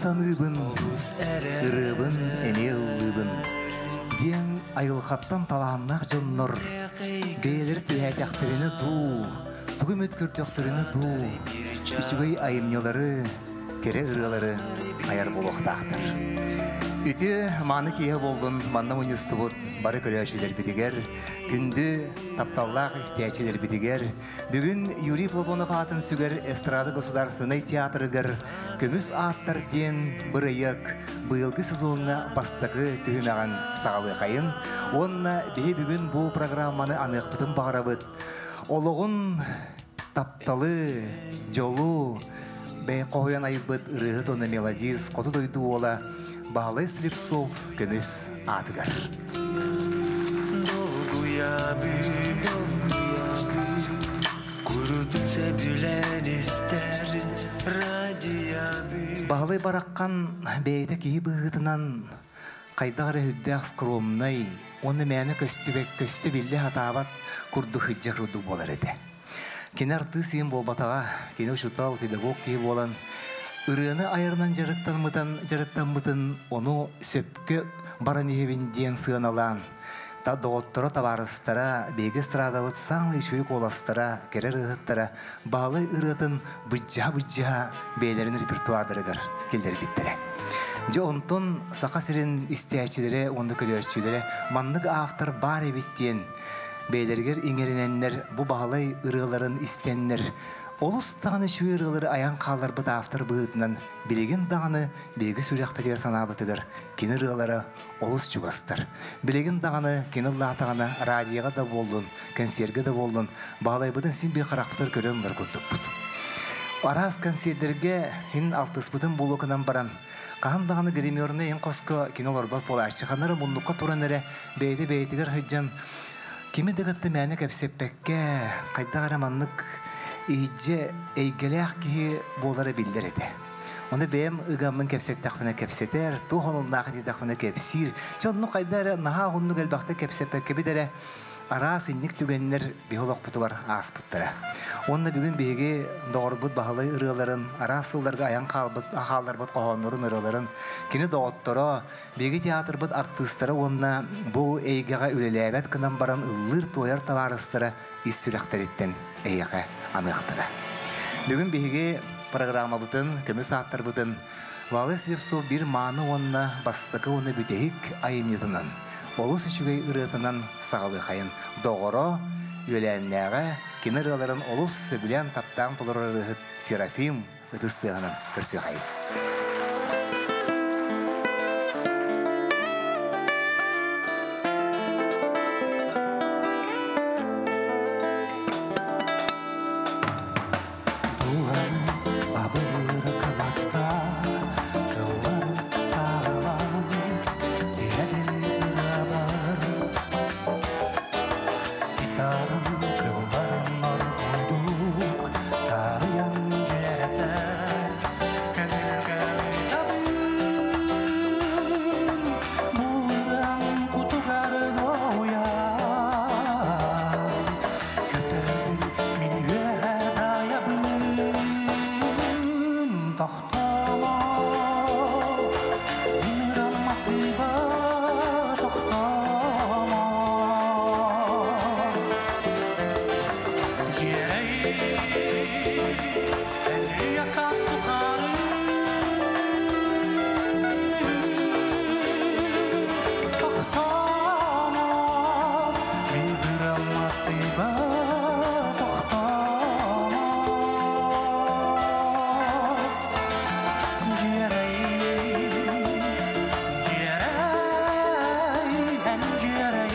Саныыбын, ырыабын эмиэ ыллыыбын диэн айылҕаттан талааннаах дьоннор бэйэлэр түһээтэхтэринэ дуу, тугу эмит көрдөхтөрүнэ дуу, үчүгэй айымньылары, кэрэ ырыалары айар буолуохтаахтар. Үтүө мааны киэһэ буоллун манна мунньустубут бары көрөөччүлэрбитигэр, күндү тапталлаах истээччилэрбитигэр. Бүгүн Юрий Платонов аатын сүгэр Эстрада государственнай театрыгар «Көмүс ааттар» диэн бырайыак быйылгы сезоҥҥа бастакы түһүмэҕин саҕалыахайын уонна биһи бүгүн бу программаны аныахпытын баҕарабыт. Олоҕун тапталы, дьолу бэй хоһуйан айбыт ырыаһыт уонна мелодист хоту дойду уола Баһылай Слепцов көмүс аатыгар. Баһылай бараххан бэйэтэ киһи быһыытынан хайдах эрэ үрдээх скромнай уонна мээнэ көстүбэт көстө биллэ сатаабат курдук сылдьар курдук буолар этэ. Кини артыыс иһин буолбатаҕа, кини учуутал, педагог киһи буолан ырыаны айарынан дьарыктаммытын, дьарыктаммытын ону сөпкө баран иһэбин диэн сыаналаан, та доҕотторо, табаарыстара, биһиги эстрадабыт саамай үчүгэй куоластара, кэрэ ырыаһыттара Баһылай ырыатын быдьаһа-быдьаһа бэйэлэрин репертуардарыгар киллэрбиттэрэ. Дьэ онтон Саха сирин истээччилэрэ уонна көрөөччүлэрэ маннык автор баар эбит диэн бэйэлэригэр иҥэринэннэр бу Баһылай ырыаларын истэннэр олус даҕаны үчүгэй ырыалары айан хаалларбыт автор быһыытынан билигин даҕаны биһиги сүрэхпитигэр санаабытыгар кини ырыалара олус чугастар. Билигин даҕаны кини ыллаатаҕына радиоҕа да буоллун, кэнсиэргэ да буоллун Баһылайбытын син биир харахпытыгар көрөн ылар курдукпут. Араас кэнсиэрдэргэ иһин алтыспытын буолуокунан баран хаһан даҕаны гримернай иһин хоско кини олорбот буолааччы. Ханна эрэ муннукка туран эрэ бэйэтэ бэйэтигэр сылдьан кими да кытта мээнэ кэпсэппэккэ хайдах эрэ маннык иһдьэ эйгэлээх киһи буолара биллэр этэ. Ону бэйэм ыгаммын кэпсэттэхпинэ кэпсэтэр, туох онуннаах диэтэхпинэ кэпсиир. Чэ оннук хайда эрэ наһаа уһуннук элбэхтик кэпсэппэккэбит эрэ араас инник түгэннэр биһи олохпутугар ааспыттара. Уонна бүгүн биһиги доҕорбут Баһылай ырыаларын, араас сылларга айан хаалбыт, хаалларбыт хоһооннорун ырыаларын кини доҕотторо, биһиги театрбыт артыыстара уонна бу эйгэҕэ үлэлээбэт гынан баран ыллыыр-туойар табаарыстара ис сүрэхтэриттэн эһиэхэ аныахтара. Бүгүн биһиги программабытын, көмүс ааттарбытын Валай Слепцов биир мааны уонна бастакы уонна бүтэһик айымньытынан, олус үчүгэй ырыатынан саҕалыахайын доҕоро, үөлээннээҕэ, кини ырыаларын олус сөбүлээн таптаан толорор ырыаһыт Серафим ытыс тыаһынан көрсүөхайын. Абылыыр кынакка тыллар саҕалаан тиһэбин ырыабар гитарам кылларын оргуйдук таарыйан дьиэрэтэн көҥүлгэ ыытабын бу ырыам кутугар дуоһуйан көтөбүн мин үөһэ дайабын тохтомо мин ырам матыыба тохтомо дьиэрэй эн саас тухары тохтомо мин ырам матыыба тохтомо дьиэрэй дьиэрэй эн дьиэрэй.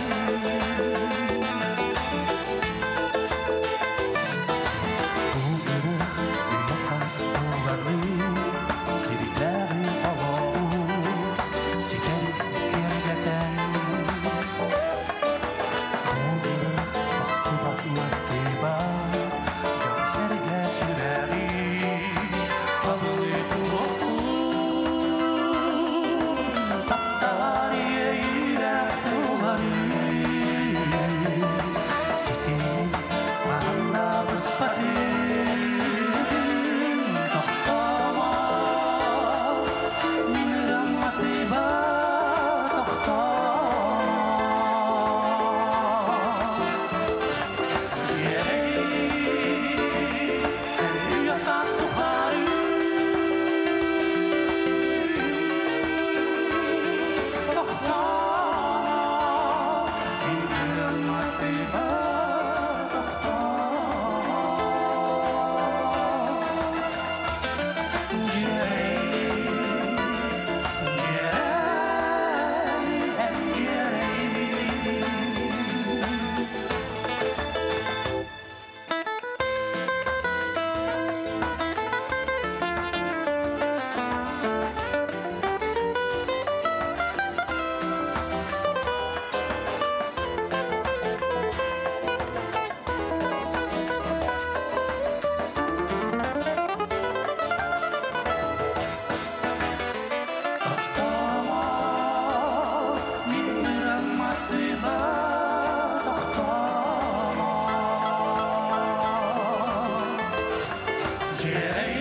Дьиэрэй,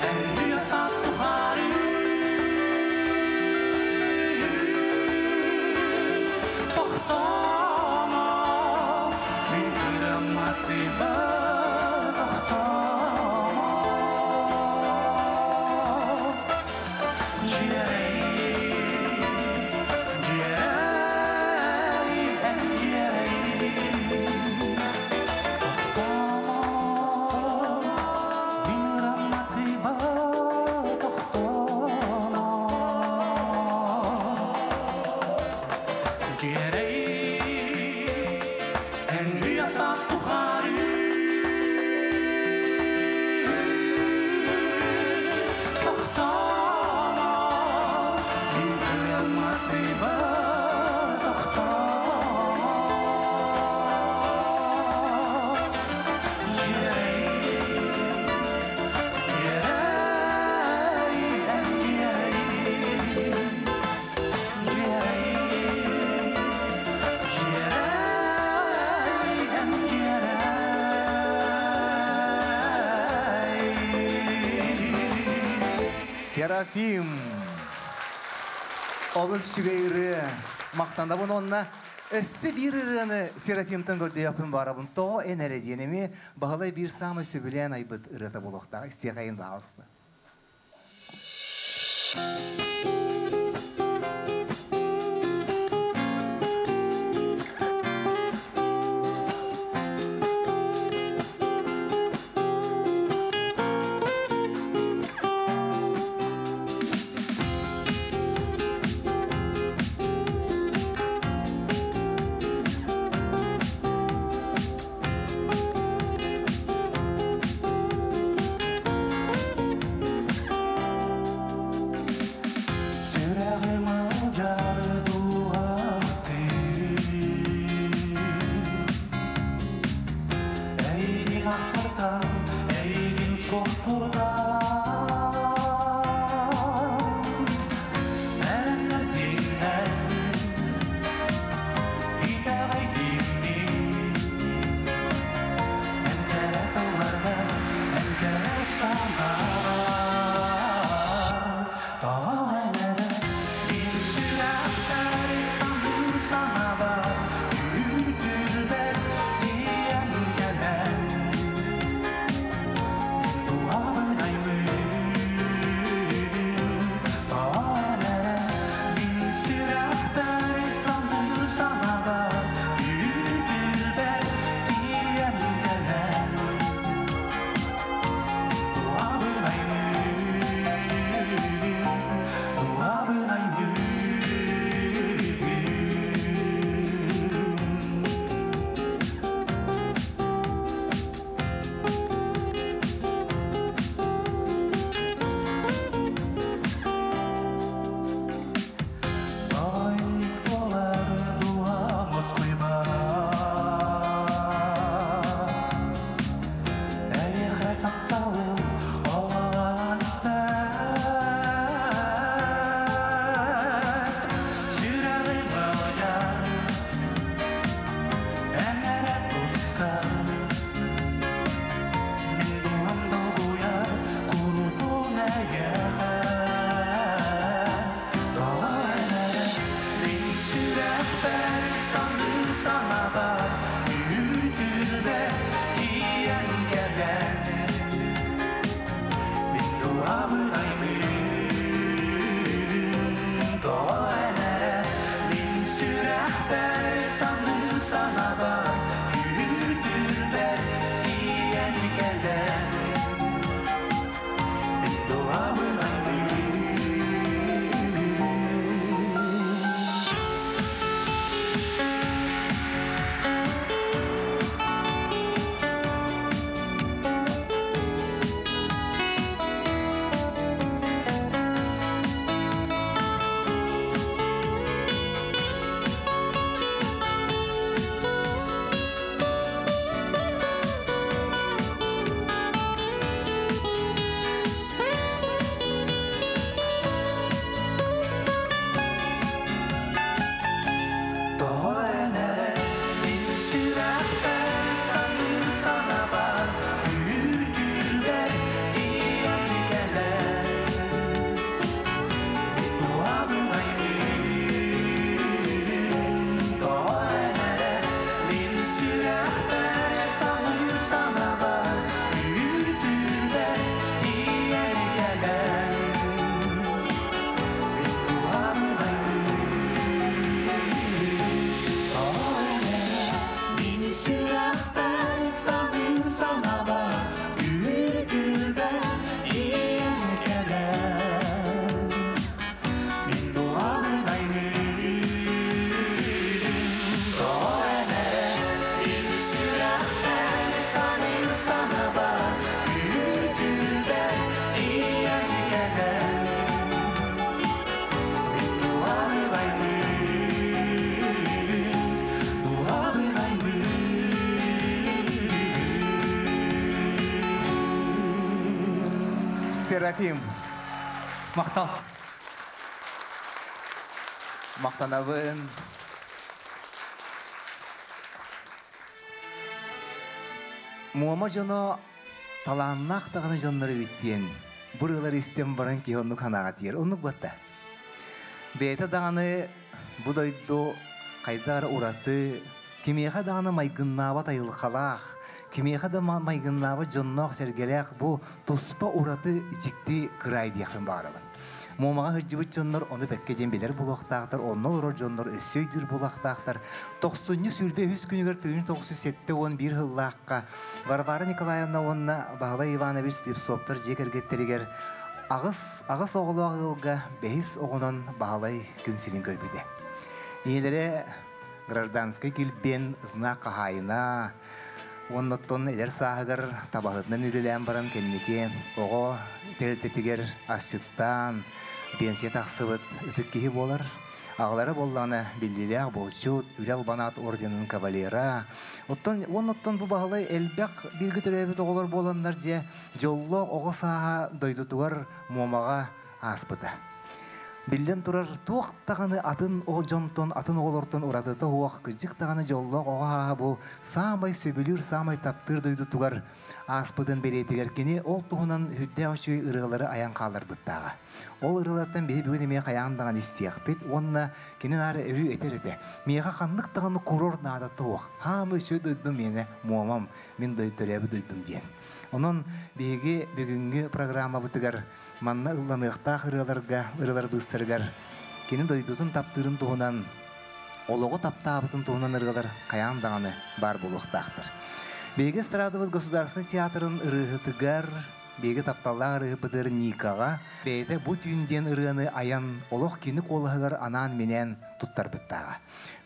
эн үйэ саас тухары тохтоомо, мин ырыам матыыба тохтоомо. Дьиэрэй, дьиэрэй, эн дьиэрэй, тохтоомо, мин ырыам матыыба тохтоомо. Дьиэрэй, эн үйэ саас тухары тохтоомо, мин ырыам матыыба тохтоомо. Дьиэрэй, дьиэрэй, эн дьиэрэй, дьиэрэй, дьиэрэй, эн дьиэрэй. Серафим. Олус үчүгэй ырыа. Махтанабын онна. Өссө биир ырыаны Серафимтан көрдөйөппүн барабын. Тоҕо эн эрэ диэн эмиэ Баһылай биир саамай сөбүлээн айбыт ырыата буолуохтаах. Истиэхэйин баҕалыста. Сүрэҕим алдьар дууһамтыы, эйигин ахтартан, эйигин суохтурдан, эрэннэрдиҥ эн, итэҕэйдим мин, эн кэрэ тылларга, эн кэрэ санааҕа. Тоҕо эн эрэ мин сүрэхпэр саныыр санаабар күүтүлбэр тиийэн кэлэн, дууһабын Сүрэхпэр саныыр санаабар Түүр-түүрбэр тиийэн кэлэн Мин дууһабын Мин сүрэхпэр саныыр санаабар Түүр-түүрбэр тиийэн кэлэн Мин дууһабын Мин сүрэхпэр саныыр санаабар Түүр-түүрбэр тиийэн кэлэн Мин дууһабын дууһабын Серафим. Махтал. Махтанабын. Муома дьоно талааннаах даҕаны дьоннор эбит диэн бу ырыалары истэн баран киһи оннук санааҕа тиийэр. Оннук батта. Бэйэтэ даҕаны бу дойду хайдах эрэ ураты, кимиэхэ даҕаны майгыннаабат айылҕалаах, кимиэхэ да майгыннаабат дьонноох-сэргэлээх бу туспа ураты дьикти кыраай диэхпин баҕарабын. Муомаҕа сылдьыбыт дьоннор ону бэккэ диэн билэр буолуохтаахтар, онно олорор дьоннор өссө өйдүүр буолуохтаахтар. 90 23 күнүгэр 1971 сыллаахха Варвара Николаевна уонна Баһылай Иванович Слепцовтар дьиэ кэргэттэригэр аҕыс оҕолоох ыалга бэһис оҕонон Баһылай күн сирин көрбүтэ. Ийэлэрэ гражданскай килбиэн знак хаһаайына, оннуттан эдэр сааһыгар табаһытынан үлэлээн баран кэнники оҕо тэрилтэтигэр асчыттаан пенсия тахсыбыт ытык киһи буолар. Аҕалара буоллаҕына биллиилээх булчут, Үлэ Албан аат орденын кавалера. Оттон оннуттан бу Баһылай элбэх бииргэ төрөөбүт оҕолор буоланнар дьэ дьоллоох оҕо сааһа дойдутугар Муомаҕа ааспыта. Биллэн турар, туох даҕаны атын оҕо дьонтон, атын оҕолортон уратыта суох, кырдьык даҕаны дьоллоох оҕо сааһа бу саамай сөбүлүүр, саамай таптыыр дойдутугар ааспытын бэлиэтигэр кини ол туһунан сүрдээх үчүгэй ырыалары айан хаалларбыттааҕа. Ол ырыалартан биһи бүгүн эмиэ хайаан даҕаны истиэхпит уонна кини наар өрүү этэр этэ. Миэхэ ханнык даҕаны курорт наада суох. Саамай үчүгэй дойдум миэнэ Муомам, мин төрөөбүт дойдум диэн. Онон биһиги бүгүҥҥү программабытыгар манна ылланыахтаах ырыаларга, ырыалар быыстарыгар кини дойдутун таптыырын туһунан, олоҕу таптаабытын туһунан ырыалар хайаан даҕаны баар буолуохтаахтар. Биһиги эстрадабыт государственнай театрын ырыаһытыгар, биһиги тапталлаах ырыаһыппытыгар Никаҕа бэйэтэ бу түүн диэн ырыаны айан олох кини куолаһыгар анаан-минээн туттарбыттааҕа.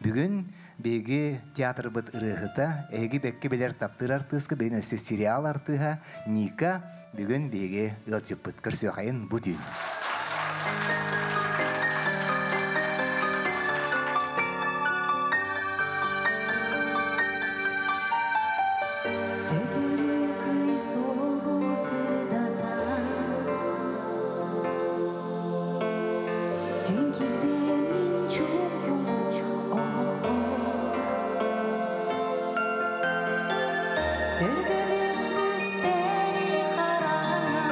Бүгүн биһиги театрбыт ырыаһыта, эһиги бэккэ билэр таптыыр артыыска, бэйин өссө сериал артыыһа Ника бүгүн биһиги ыалдьыппыт. Көрсүөххэйиҥ бу түүн. Төгүрүк ый суолу сырдата Түн киирдэ мин чуумпу олохпор Төлкөбүт түстэри хараҥа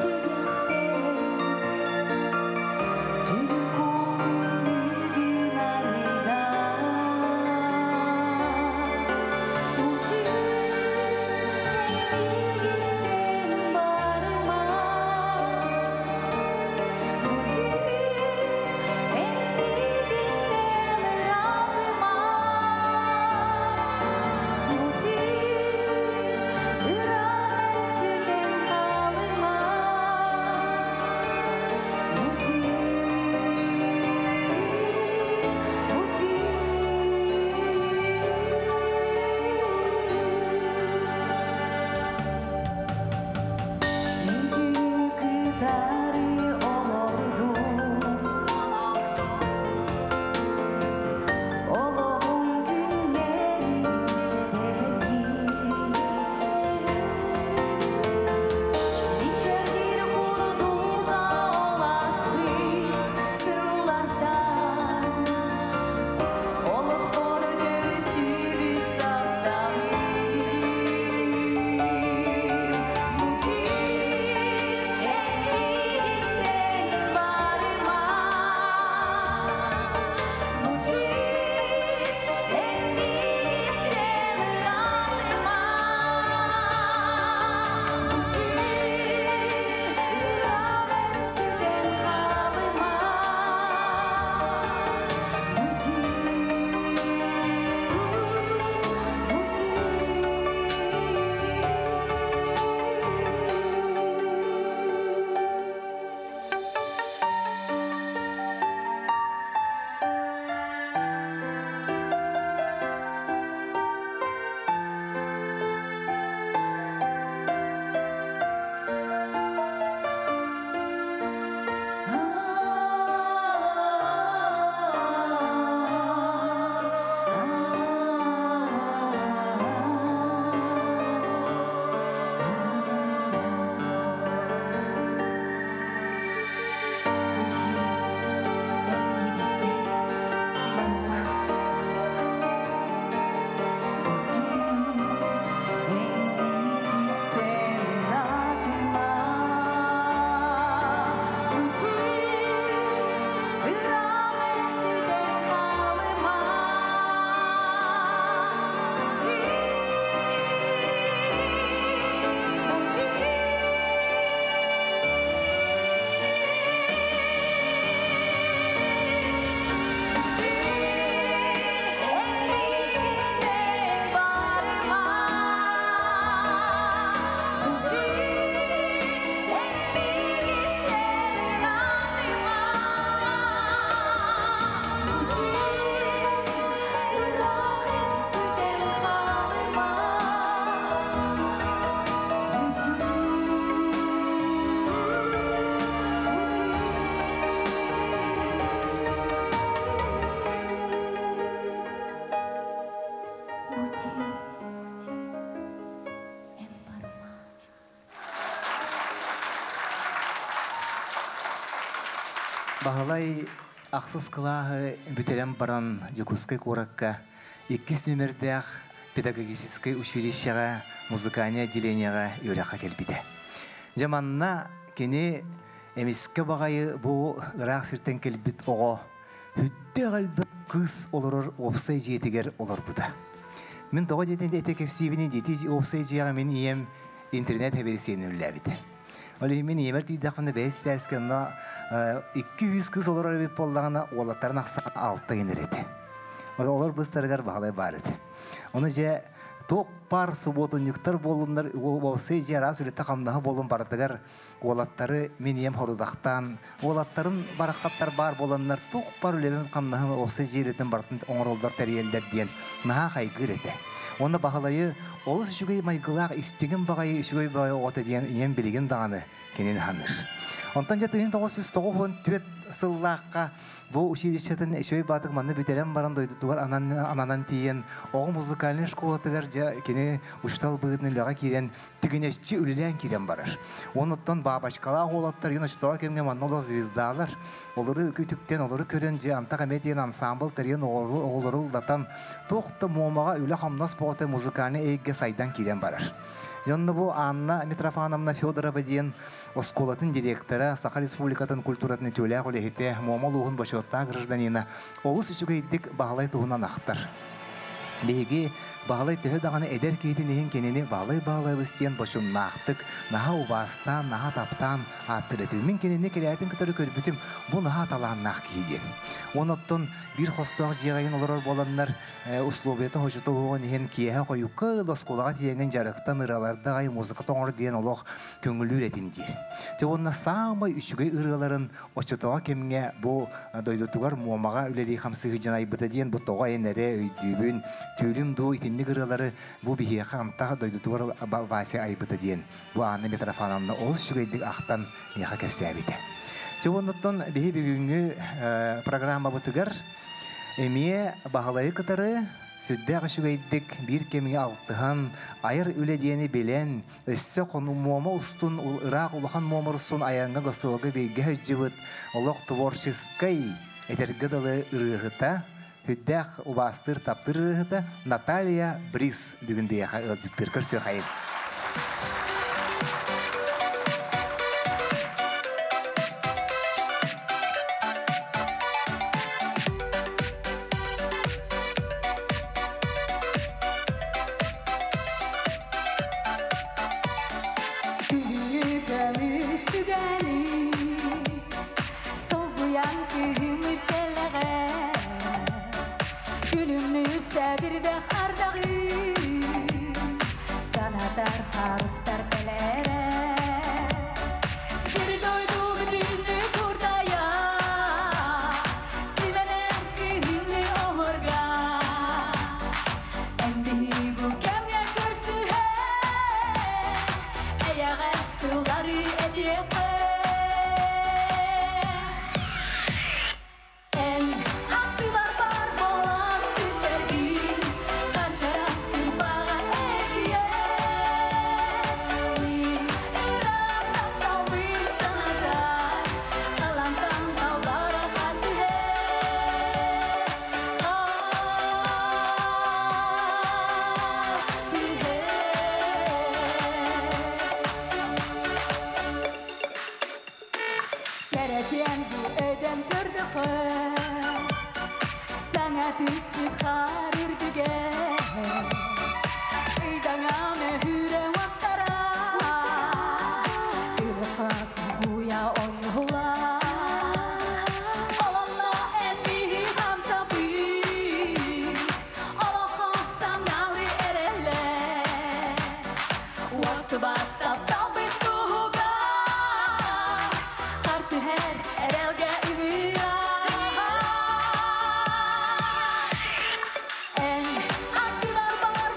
түгэхтэр. Баһылай ахсыс кылааһы бүтэрэн баран Дьокуускай куоракка иккис нүөмэрдээх педагогическай училищеҕа музыкальнай отделениеҕа үөрэххэ кэлбитэ. Дьэ манна кини эмискэ баҕайы бу ыраах сиртэн кэлбит оҕо сүрдээх элбэх кыыс олорор уопсай дьиэтигэр олорбута. Мин тоҕо диэтин этэ кэпсиибини дити уопсай дьиэҕэ мин ийэм интернет хэбэрисиэни үллээбитэ. Ол иһин мин ийэбэр тиийдэхпинэ бэйэс тээскэ онно 200 кыыс олорор эбит буоллаҕына уолаттарын ахсаана 6 гынар этэ. Олор быстарыгар баһылай баар этэ. Ону дьэ туох паар субуотунньуктар буоллуннар уопсай дьиэ араас үлэтэ хамнаһа буоллун барытыгар уолаттары мин ийэм хорудахтаан уолаттарын бараххаттар баар буоланнар туох бар үлэбин хамнаһын уопсай дьиэ үлэтин барытын оҥороллор тэрийэллэр диэн наһаа хайгыыр этэ. Уонна Баһылайы олус үчүгэй майгылаах истигин баҕайы үчүгэй баҕайы оҕото диэн ийэм билигин даҕаны кинини ханыыр. Онтон дьэ 1994 сыллаахха бу училищетын үчүгэй баатык манна бүтэрэн баран дойдутугар ананан тиийэн оҕо музыкальнай школатыгар дьэ кини учуутал быһыытынан үлэҕэ киирэн тигинэччи үлэлээн киирэн барар. Онуттан бабочкалаах уолаттар иин очтоҕо кэмҥэ манна олох звездалар. Олору үтүктэн, олору көрөн дьэ антах эмиэ диэн ансамбл тэрийэн оҕолору ыллатан туох да Муомаҕа үлэ-хамнас боҕото музыкальнай эйгэ сайдан киирэн барар. Дьонно бу Анна Митрофановна Федорова диэн оскуолатын директора, Саха Республикатын культуратын үтүөлээх үлэһитэ, Муома улууһун бочуоттаах гражданина олус үчүгэйдик Баһылай туһунан ахтар. Биһиги Баһылай төһө даҕаны эдэр киһитин иһин кинини Баһылай Баһылайбыс диэн бочумнаахтык, наһаа убаастаан, наһаа таптаан ааттыыр этим. Мин кинини кэлээтин кытары көрбүтүм, бу наһаа талааннаах киһи диэн. Онуттан биир хостоох дьиэҕэ олорор буоланнар, условията хочото уһугун иһин киэһэ хойукка ыл оскуолаҕа тиийэҥҥин дьарыктан ырыаларда аҕай музыка тоҥор диэн олох көҥүлүүр этим диир. Дьэ уонна саамай үчүгэй ырыаларын оччотооҕу кэмҥэ бу дойдутугар Муомаҕа үлэлии хамсыһыы дьанайбыта диэн бу тоҕо эн эрэ өйдүүбүн, түүлүм дуу итинник ырыалары бу биһиэхэ амтах дойдутугар Вася айбыта диэн бу Анна Митрофановна олус үчүгэйдик ахтан миэхэ кэпсээбитэ. Дьэ уоннаттан биһи бүгүҥҥү программабытыгар эмиэ Баһылайы кытары сүрдээх үчүгэйдик биир кэмҥэ алтыһан, айар үлэ диэни билэн, өссө хону Муома устун, ыраах улахан Муома устун айаҥҥа гастролга бииргэ сылдьыбыт олох творческай этэргэ дылы ырыаһыта, сүрдээх убаастыыр таптыыр ырыаһыта Наталья Брис бүгүн биһиэхэ ыалдьыттыыр. Көрсүөхайын. Күһүҥҥү көмүс түгэни солбуйан күһүммүт кэлэҕэ күлүмнүү сэбирдэх ардаҕы санатар харыстар кэлэрэ сир дойду бүтүннүү курдайа симэнэн күһүҥҥү оһорга эн биһи бу кэмҥэ көрсүһэн эйэҕэс тыллары этиэххэ Эн аттыбар бар болан түстэргин қанчарас кырбаҕа эргийэн мин ыраах тапталбын санатар халантан талбара хат түһэр хат түһэр Кэрэтиэн бу өйдөн көрдөххө саҥа түспүт хаар үрдүгэр ыйдаҥа мөһүүрэ уоттара күлүккэ кугуйа оҥоһулар олонно эн биһи хамсабыт олоххо саҥалы эрэллэр уостубат тапталбыт туһугар хар түһэр эрэлгэ үмүрэр эн аттыбар бар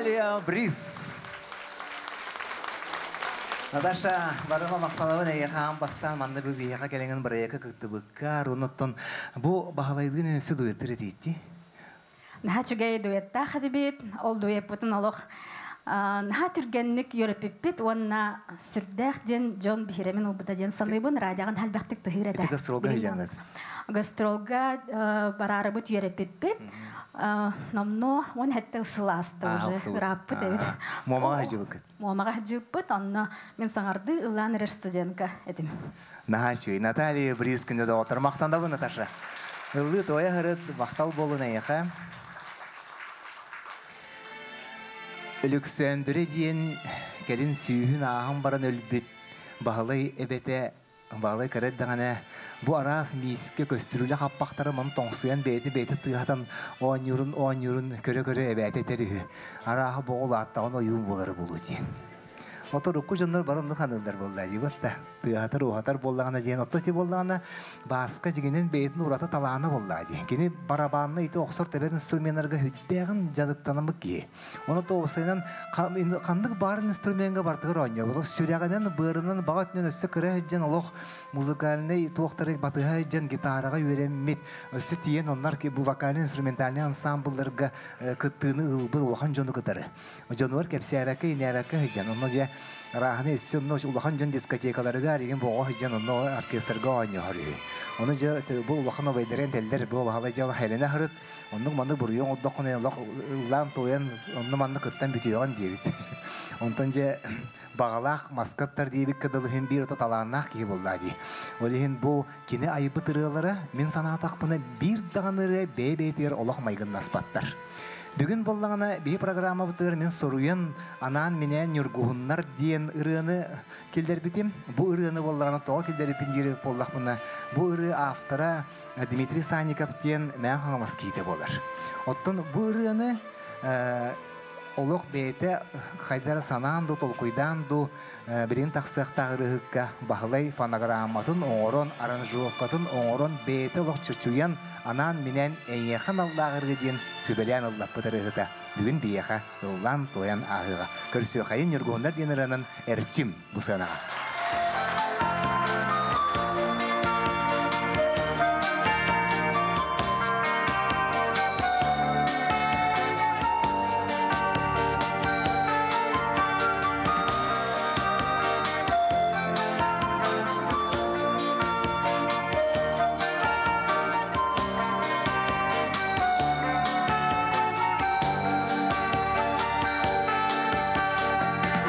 Наталья Бриз. Наташа, барыма махтанабын эйиэхэ аан бастаан манна бу биһиэхэ кэлэҥин бырайыакка кыттыбыккар, оннуттан бу Баһылайдыын өссө дуэттар этиитти. Наһаа үчүгэй дуэттаах этибит. Ол дуэппытын олох наһаа түргэнник үөрэппиппит уонна сүрдээх диэн дьон биһирэмин ылбыта диэн саныыбын. Радиоҕын элбэхтик тыһыыр этэ. Ити гастролга сылдьаҥҥыт. Гастролга бараарыбыт үөрэппиппит. Номнуо 17 сыл ааста уже ырааппыт эбит. Муомаҕа сылдьыбыккыт. Муомаҕа сылдьыбыппыт. Онно мин саҥардыы ыллаан эрэр студентка этим. Наһаа үчүгэй. Наталья Бриз күндү доҕоттор. Махтанабын, Наташа. Ыллыы туойа сырыт, махтал буолун эйиэхэ. Өлөксөөндүрэ диэн кэлин сүүһүн ааһан баран өлбүт Баһылай эбэтэ Баһылай кыра эрдэҕинэ бу араас миискэ көстүрүүлэ хаппахтары маны тоҥсуйан бэйэтэ бэйэтэ тыаһатан оонньуурун оонньуурун көрө-көрө эбээтэ этэр үһү. Арааһа боҕул ааттаҕын ойуун буолара буолуо диэн. Оторукку дьоннор бары оннук ханыыллар буолла дии да. Тыаһатар, уһатар буоллаҕына диэн. Отто ити буоллаҕына Бааска дьиҥинэн бэйэтин ураты талаана буоллаҕа дии. Кини барабанна ити охсор тэбэр инструменнарга сүрдээҕин дьарыктанаммыт киһи. Ону тоҕусайынан ханнык баар инструмеҥҥа барытыгар оонньообут. Сүрэҕинэн, быарынан, баҕа өттүнэн өссө кыра сылдьан олох музыкальнай туохтары батыһа сылдьан гитараҕа үөрэммит. Өссө тиийэн оннор бу вокальнай-инструментальнай ансамблларга кыттыыны ылбыт улахан дьону кытары. Дьонугар кэпсээбэккэ, инээбэккэ сылдьан. Онно дьэ арааһына өссө онно улахан дьон дискотекаларыгар игин боҕо сылдьан онно оркестрга оонньоһор үһү. Ону дьэ бу улахан убайдарын этэллэр бу баһылай дьэ Хелена сырыт оннук маннык буруйу оҥордоххуна олох ыллаан туойан онно маннык кыттан бүтүөҕүн диэбит. Онтон дьэ баҕалаах маскаттар диэбиккэ дылы иһин биир ото талааннаах киһи буоллаа дии. Ол иһин бу кини айбыт ырыалара мин санаатахпына биир даҕаны ырыа бэйэ-бэйэтигэр олох майгыннаспаттар. Бүгүн буоллаҕына биһи программабытыгар мин суруйан анаан-минээн Ньургуһуннар диэн ырыаны киллэрбитим. Бу ырыаны буоллаҕына тоҕо киллэрбиппин диир буоллахпына, бу ырыа автора Дмитрий Санников диэн Мэҥэ Хаҥалас киһитэ буолар. Оттон бу ырыаны олох бэйэтэ хайдара санаан дуу, толкуйдаан дуу билигин тахсыахтаах ырыаһыкка Баһылай фонограмматын оҥорон, аранжировкатын оҥорон бэйэтэ олох чочуйан, анаан-минээн эйиэхэ аналлаах ырыа диэн сүбэлээн ыллаппыт ырыаһыта бүгүн биһиэхэ ыллаан-туойан ааһыаҕа. Көрсүөххэйин Ньургуһуннар диэн ырыанан Эрчим бу сыанаҕа.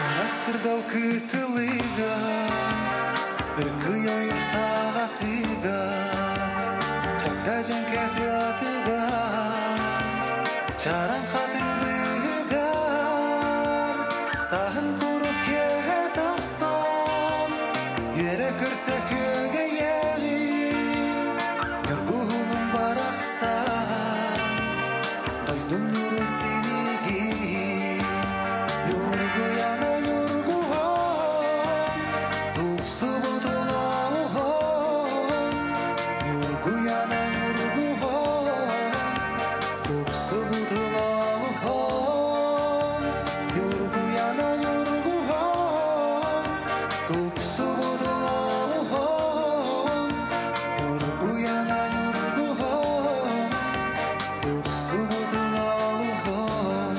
Ырастырдал кытылыга, ыргый ойур саҕатыгар, чагда дьэҥкэ тыатыгар, чараҥ хатыҥ быыһыгар, саһын курук киэһэ тахсан, үөрэ көрсө күөгэйэҕин, ньургуһунум барахсан, дойдум ньурун синигин, ньургуйана ньургуһун, тупсубутун олоҕун, ньургуйана ньургуһун, тупсубутун олоҕун, ньургуйана ньургуһун, тупсубутун олоҕун, ньургуйана ньургуһун, тупсубутун олоҕун.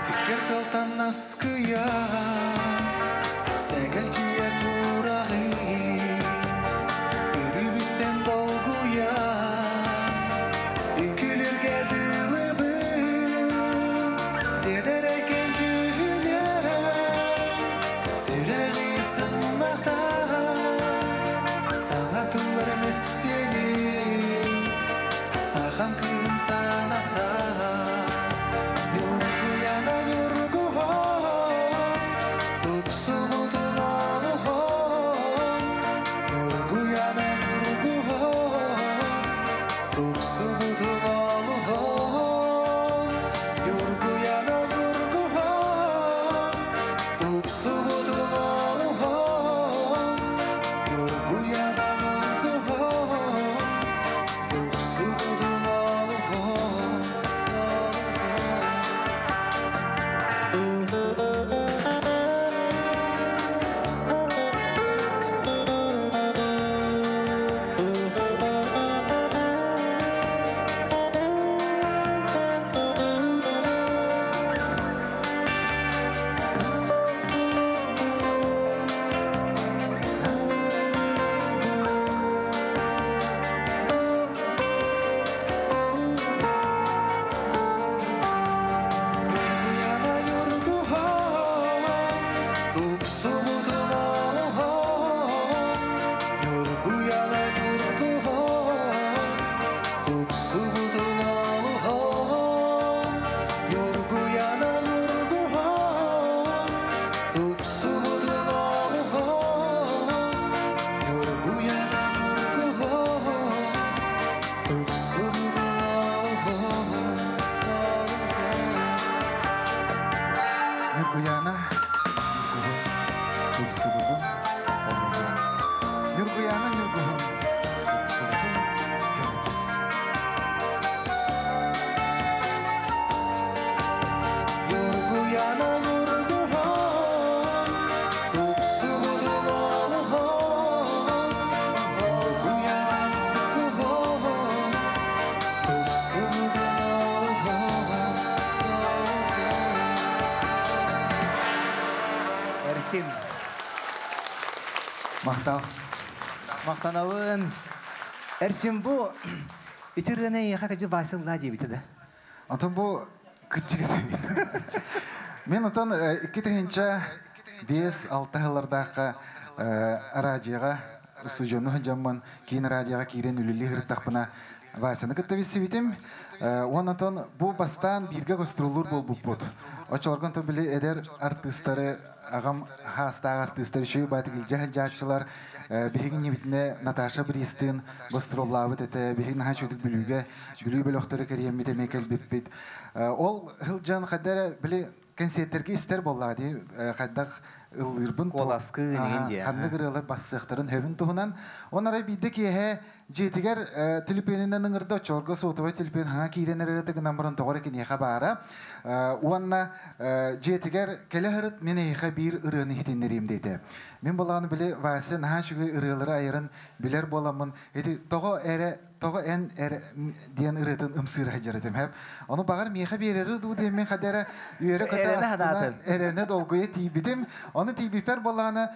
Сиккэр талтан наскыйа, сэгэлдьийэ тураҕын, үөрүүбүттэн долгуйа, үҥкүүлүүргэ дылыбын, сиэдэрэйкэн дьүһүнэн, сүрэҕи сымната, саҥа тыллар мөссүөнүн, сахам кыыһын саната. Ньургуйана ньургуһун, тупсубутун олоҕун, Ньургуйаана Ньургуһун тупсубутун олоҕун Ньургуйаана Ньургуһун тупсубутун кэрэтин Ньургуйаана Ньургуһун тупсубутун олоҕун Ньургуйаана Ньургуһун тупсубутун олоҕун Эрчим. Махтал. Махтанабын. Эрчим бу ити ырыаны эйиэхэ кыдьы Вася ыллаа диэбитэ да? Онтон бу кытчык Мен онтон 2005-6 сыллардаахха радиоға устудьуонну сылдьаммын киин радиоға киирэн үлэлии сырыттахпына Васяны кытта билсибитим. Уонна онтон бу бастаан бииргэ гастроллуур буолбуппут. Оччолорго онтон били эдэр артыыстары аҕам хаастаах артыыстар үчүгэй баатык илдьэ сылдьааччылар. Биһиги иннибитинэ Наташа Бристыын гастроллаабыт этэ. Биһиги наһаа үчүгдүк Бүлүүгэ Бүлүү бөлөхтөрө кэрийэммит эмиэ кэлбиппит. Ол сылдьан хайда эрэ били кэнсиэртэргэ истэр буоллаҕа дии хайдах ыллыырбын Куоласкы иһин диэ. Ханнык ырыалар бассыахтарын хөбүн туһунан. Он арай биирдэ киэһэ дьиэтигэр түлүпүөнүнэн ыҥырда оччолорго сотовай түлүпүөн хаҥа киирэн эрэрэ гынан баран тоҕо эрэ киниэхэ баара. Уонна дьиэтигэр кэлэ сырыт мин эйиэхэ биир ырыаны иһитиннэриим диэтэ. Мин балаҕаны били Вася наһаа үчүгэй ырыалары айарын билэр буоламмын ити тоҕо эрэ тоҕо эн эрэ диэн ырыатын ымсыыра сылдьар этим хэп. Ону баҕар миэхэ биэрэри дуу диэммин хадэ эрэ үөрэ-көтө астына эрэнэ долгуйа тиийбитим. Ону тиийбиппэр буоллаҕына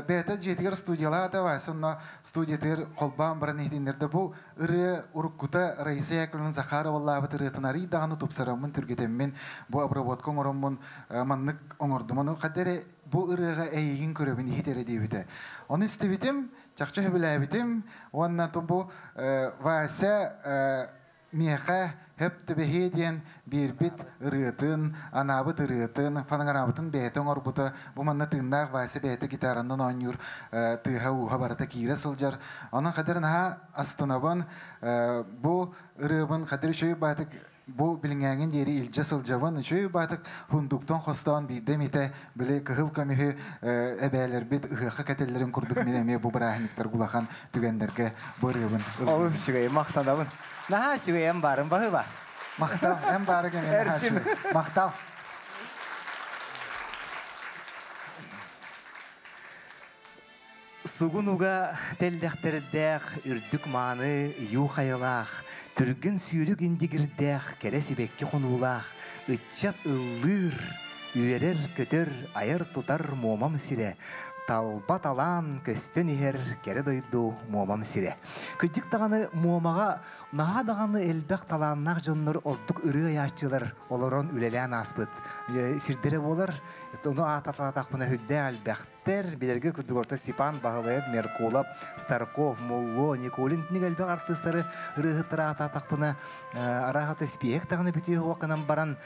бэйэтэ дьиэтигэр студиялаата Вася онно студиятыгар холбоон баран иһитиннэрдэ бу ырыа уруккута Раиса Яковлевна Захарова ыллаабыт ырыатын арый даҕаны тупсараммын түргэтэммин бу обработка оҥороммун маннык оҥордум. Ону хадэ эрэ бу ырыаҕа эйигин көрөбүн иһит эрэ диэбитэ. Ону истибитим, чахчы сөбүлээбитим уонна бу Вася миэхэ хөп түбэһиэ диэн биэрбит ырыатын, анаабыт ырыатын, фонограмматын бэйэтэ оҥорбута. Бу манна тыыннаах Вася бэйэтэ гитаранан оонньуур тыаһа-ууһа барыта киирэ сылдьар. Онон хадыр наһаа астынабын. Бу ырыабын хадыр үчүгэй баатык бу билиҥээҥин диэри илдьэ сылдьабын. Үчүгэй баатык хундуктан хостоон биирдэ эмитэ били кыһыл көмүһү эбээлэрбит ыһыахха кэтэллэрин курдук мин эмиэ бу бырааһынньыктар улахан түгэннэргэ бу ырыабын Олус үчүгэй, махтанабын. Наһаа үчүгэй эн баарын баһыба. Махтал, эн баары кэмин наһаа үчүгэй. Махтал. Сугун уга тэллэхтэрдээх, үрдүк мааны ю хайалаах, түргэн сүүрүк индигирдээх, кэрэ сибэкки хонуулаах, ыччат ыллыыр, үөрэр-көтөр, айар-тутар Муомам сирэ, талба талаан көстөн иһэр кэрэ дойду Муомам сирэ. Кырдьык даҕаны Муомаҕа наһаа даҕаны элбэх талааннаах дьоннор ордук ырыа айааччылар олорон үлэлээн ааспыт сирдэрэ буолар. Ону аататалаатахпына сүрдээх элбэх Тэр билэргэ курдук орто Степан Баһылаев, Меркулов, Старков, Мулло, Николин тиник элбэх артыыстары ырыаһыттары аатаатахпына арааһата испиэһэк даҕаны бүтүө уокканан баран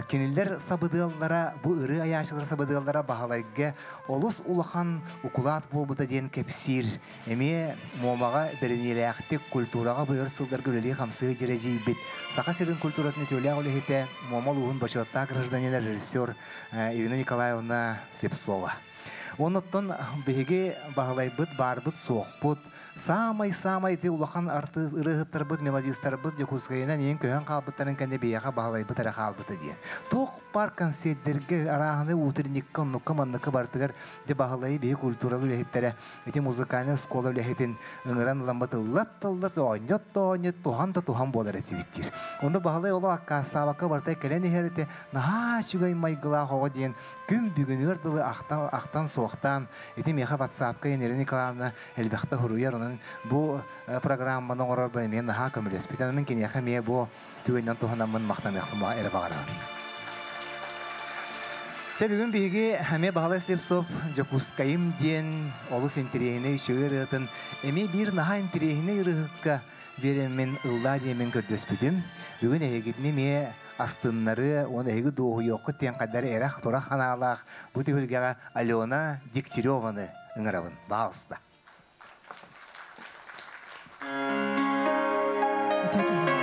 кинилэр сабыдыаллара бу ырыа айааччылар сабыдыаллара Баһылайга олус улахан укулаат буолбута диэн кэпсиир. Эмиэ Муомаҕа бэриниилээхтик культураҕа быйыл сылларга үлэлии-хамсыы дьирэдьийбит Саха сирин культуратын үтүөлээх үлэһитэ, Муома улууһун бочуоттаах гражданина режиссер Ирина Николаевна Слепцова. Оннуттан биһиги баһылайбыт, баарбыт, суохпут, саамай-саамай ити улахан артыыс ырыаһыттарбыт, мелодистарбыт Дьокуускайынан иин көһөн хаалбыттарын кэннэ биһиэхэ баһылайбыт эрэ хаалбыта диэн. Туох баар концертэргэ арааһыны утренникка, оннукка, манныкка барытыгар дьэ баһылайы биһи культуралы үлэһиттэрэ ити музыкальнай оскуола үлэһитин ыҥыран ыламмыт ыллат да ыллат, оонньот да оонньот, туһан да туһан буолар этибит диир. Онно Баһылай олох аккаастаабакка барыта кэлэн иһэр этэ, наһаа үчүгэй майгылаах оҕо диэн күн бүгүнүгэр дылы ахтан, ахтан суохтаан ити миэхэ ватсапка Елена Николаевна элбэхтэ суруйар, онон бу программаны оҥорорбор эмиэ наһаа көмөлөспүт. Онон мин киниэхэ эмиэ бу түгэнинэн туһанаммын махтаныахпын эрэ баҕарабын. Чэ, бүгүн биһиги эмиэ Баһылай Слепцов «Дьокуускайым» диэн олус интэриэһинэй үчүгэй ырыатын эмиэ биир наһаа интэриэһинэй ырыһыкка биэрэммин ыллаа диэммин көрдөспүтүм. Бүгүн эһигитини эмиэ астыннарыа уонна эһиги дуоһуйуоххут диэн хайдары эрэх-турах санаалаах бу түһүлгэҕэ Алена Дегтяреваны ыҥырабын. Баҕалыста. Үтүө киһи.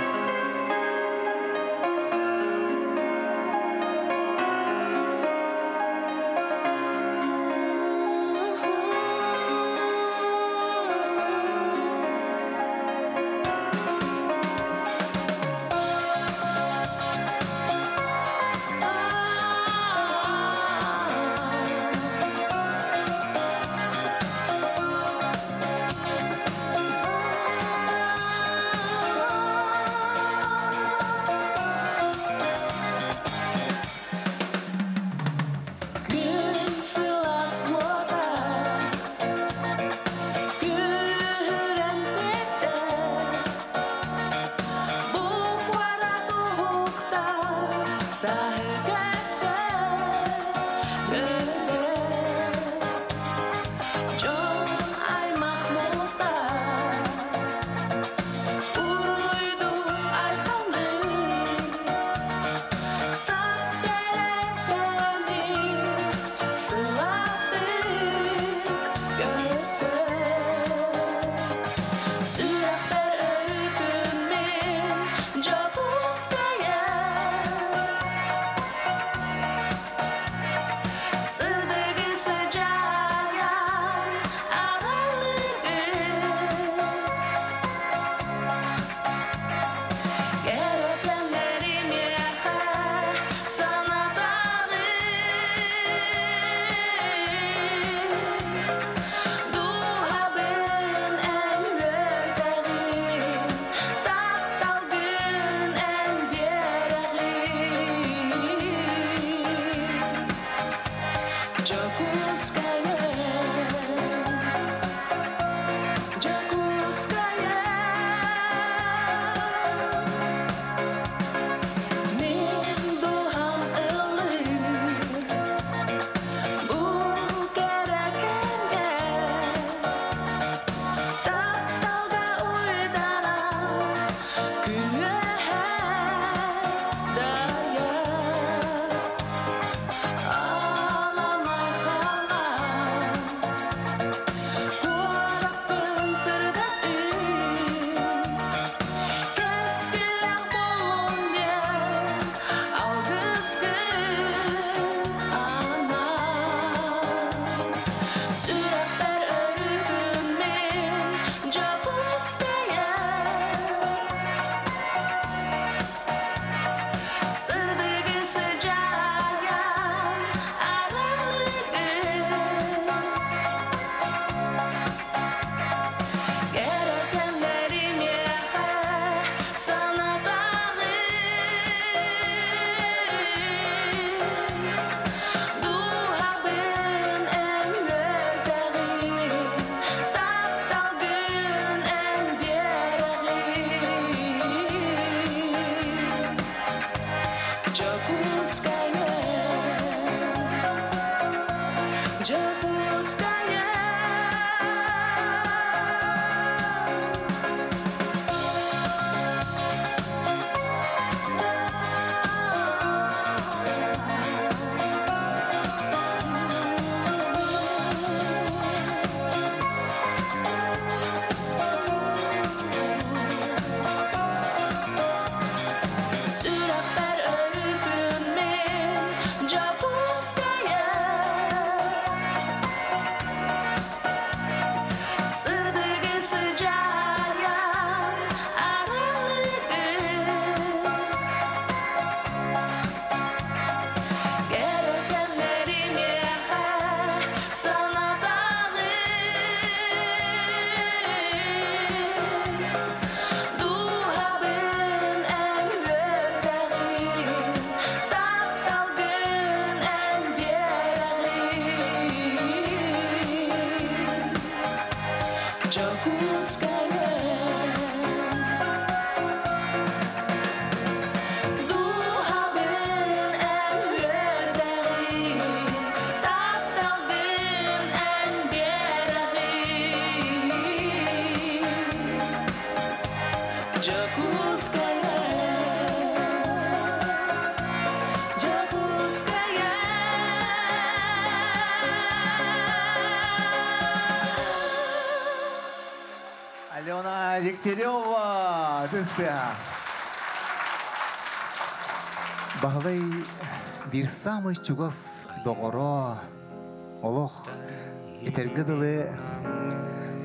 Дегтярева! Түстэ. Баһылай биир саамай чугас доҕоро, олох этэргэ дылы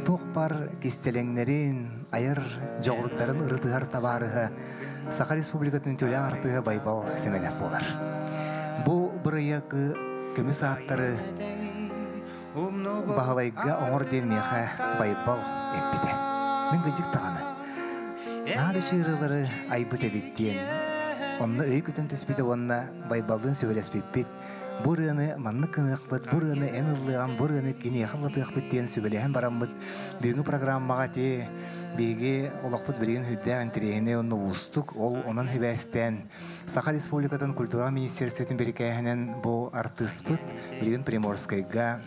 туох бар кистэлэҥнэрин, айар дьоҕурдарын ырытыһар табаарыһа Саха Республикатын үтүөлээх артыыһа Байбал Сэмэнэп буолар. Бу бырайыагы көмүс ааттары Баһылайга оҥор диэн миэхэ Байбал эппитэ. Мин кырдьык даҕаны наһаа да ырыалары айбыт эбит диэн онно өй көтөн түспүтэ уонна Байбаллыын сүбэлэспиппит. Бу ырыаны маннык гыныахпыт, бу ырыаны эн ыллыаҕын, бу ырыаны киниэхэ ыллатыахпыт диэн сүбэлэһэн бараммыт бүгүҥҥү программаҕа ити биһиги олохпут билигин сүрдээх интэриэһинэй уонна уустук. Ол онон сибээстээн Саха Республикатын культура министерствотын бирикээһинэн бу артыыспыт билигин Приморскайга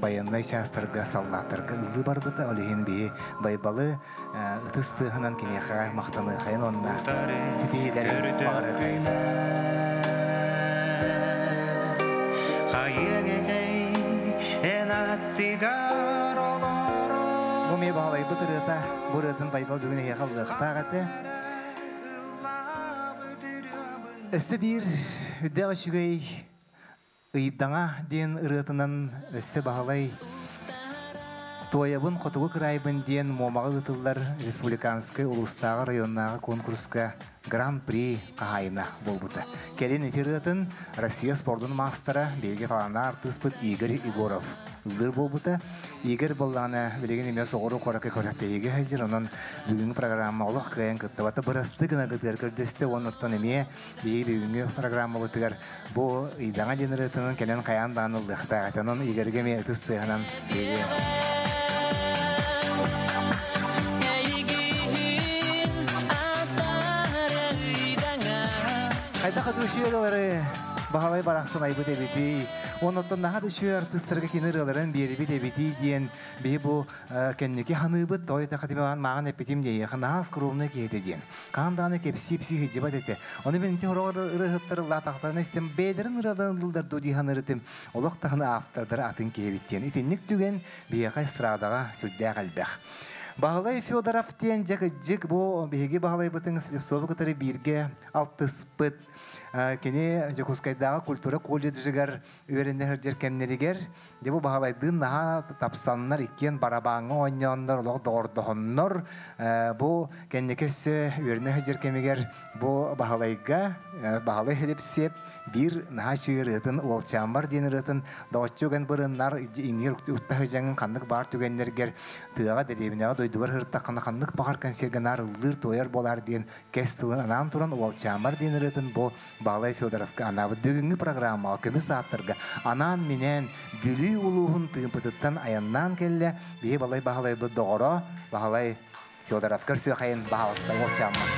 байыаннай чаастарга, саллааттарга ыллыы барбыта. Ол иһин биһи Байбалы ытыс тыаһынан киниэхэ махтаныахайын уонна ситиһиилэри баҕарыахайын. Бу эмиэ баҕалайбыт ырыата, бу ырыатын Байбал бүгүн эһиэхэ ыллыахтаах этэ. Өссө биир үрдээх үчүгэй Ыйдаҥа диэн ырыатынан өссө Баһылай Туойабын хотугу кыраайбын диэн Муомаҕа ыытыллар республиканскай улуустааҕы районнааҕы конкурска Гран-при хаһаайына буолбута. Кэлин ити ырыатын Россия спордун маастара, биһиги талааннаах артыыспыт Игорь Егоров ыллыыр буолбута. Игорь буоллаҕына билигин эмиэ соҕуруу куоракка күрэхтэһиигэ сылдьар, онон бүгүҥҥү программа олох кыайан кыттыбата. Бырастыы гынаргытыгар көрдөстө уонна оттон эмиэ биһиги бүгүҥҥү программабытыгар бу ыйдаҥа диэн ырыатынан кэлэн хайаан даҕаны ыллыахтаах этэ. Онон Игорьга эмиэ ытыс тыаһынан биһиги Хайдах үчүгэй ырыалары Баһылай барахсан айбыт эбитий. Оннуттан наһаа да үчүгэй артыыстарга кини ырыаларын биэрбит эбитий диэн биһи бу кэнники ханыыбыт той тахатимаан мааҕын эппитим диэйиэхэ наһаа скромный киһи этэ диэн. Хаан даҕаны кэпсии-псии сылдьыбат этэ. Ону мин ити сороҕор ырыаһыттар ыллаатахтарына истэн бэйэлэрин ырыаларын ыллар дуу дии саныырытым. Олох даҕаны автордара атын киһи эбит диэн. Итинник түгэн биһиэхэ эстрадаҕа сүрдээх элбэх. Баһылай Федоров диэн дьэ кырдьык бу биһиги Баһылайбытын Слепцову кытары бииргэ алтыспыт. Кини Дьокуускайдааҕы культура колледжыгар үөрэнэ сылдьар кэмнэригэр дьэ бу Баһылайдыын наһаа тапсаннар, иккиэн барабааҥҥа оонньооннор, олох доҕордоһоннор бу кэнники өссө үөрэнэ сылдьар кэмигэр бу Баһылайга Баһылай Хилипсиэп биир наһаа үчүгэй ырыатын «Уолчааммар» диэн ырыатын доҕоччу уган бырыннар иҥиир утта сылдьаҥҥын ханнык баар түгэннэргэр тыаҕа дэриэбинэҕэ дойдугар сырыттаххына ханнык баҕар концерга наар ыллыыр туойар буолаар диэн кэс тылын анаан туран «Уолчааммар» диэн ырыатын бу Баһылай Федоровка анаабыт бүгүҥҥү программаҕа көмүс ааттарга анаан-минээн Бүлүү улууһун Тыымпытыттан айаннаан кэллэ биһи Балай Баһылайбыт доҕоро Баһылай Федоров көрсүөхайын баһаалыста уолчааммар.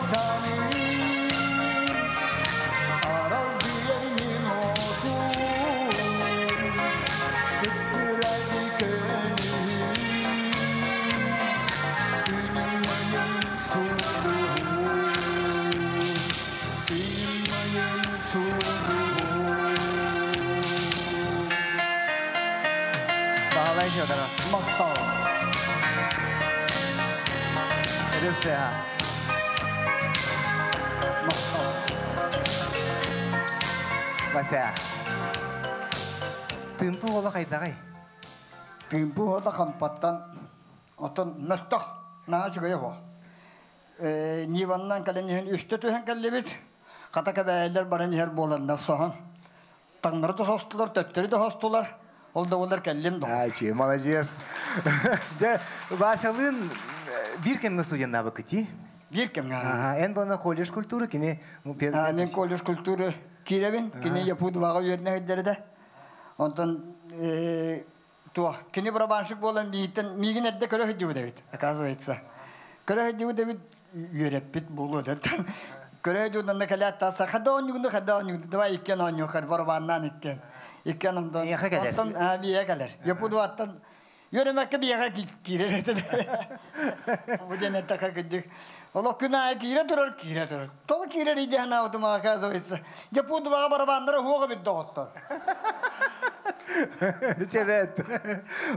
Алдьаным, аралдыйар мин отум, кыттырады көнүһүм, күнүм майын сулуһум, күнүм майын сулуһум. Баһылай Федоров. Махтал. Ырысыа. Махтал. Вася. Тыымпы ола хайдаҕай? Тыымпы ота хампаттан отон мөлтөх наһаа үчүгэй оһох. Ниваннан кэлэн иһэн үстэ түһэн кэллибит. Хата кэбээйилэр баран иһэр буоланнар соһон. Таҥнары да состулар, төттөрү да состулар. Ол да буоллар кэллим да. Ачи, молодец. Дьэ, Васялыын биир кэмҥэ студеннаабыккыт дии? Биир кэмҥэ. Аха, эн буолна колледж культуры, кини Мен колледж культуры киирэбин, кини Япудоваҕа үөрэнэ сылдьар этэ. Онтон туох, кини барабанщик буолан миигиттэн миигин эрдэ көрө сылдьыбыт эбит, оказывается. Көрө сылдьыбыт эбит, үөрэппит буолуо да. Көрө сылдьыбыт онно кэлээт тахса, хада оонньуугуну, хада оонньуугуну, давай иккиэн оонньуохха, барабаннаан иккиэн. Иккиэн онтон Эйиэхэ кэлэр. Онтон биһиэхэ кэлэр. Япудоваттан үөрэмэккэ биһиэхэ киирэр этэ. Бу диэн эттэххэ кырдьык. Олох күн аайы киирэ турар, киирэ турар. Тоҕо киирэр дии санаабытым, оказывается. Япудоваҕа барабаннара уһуох эбит доҕоттор. Чэбэт.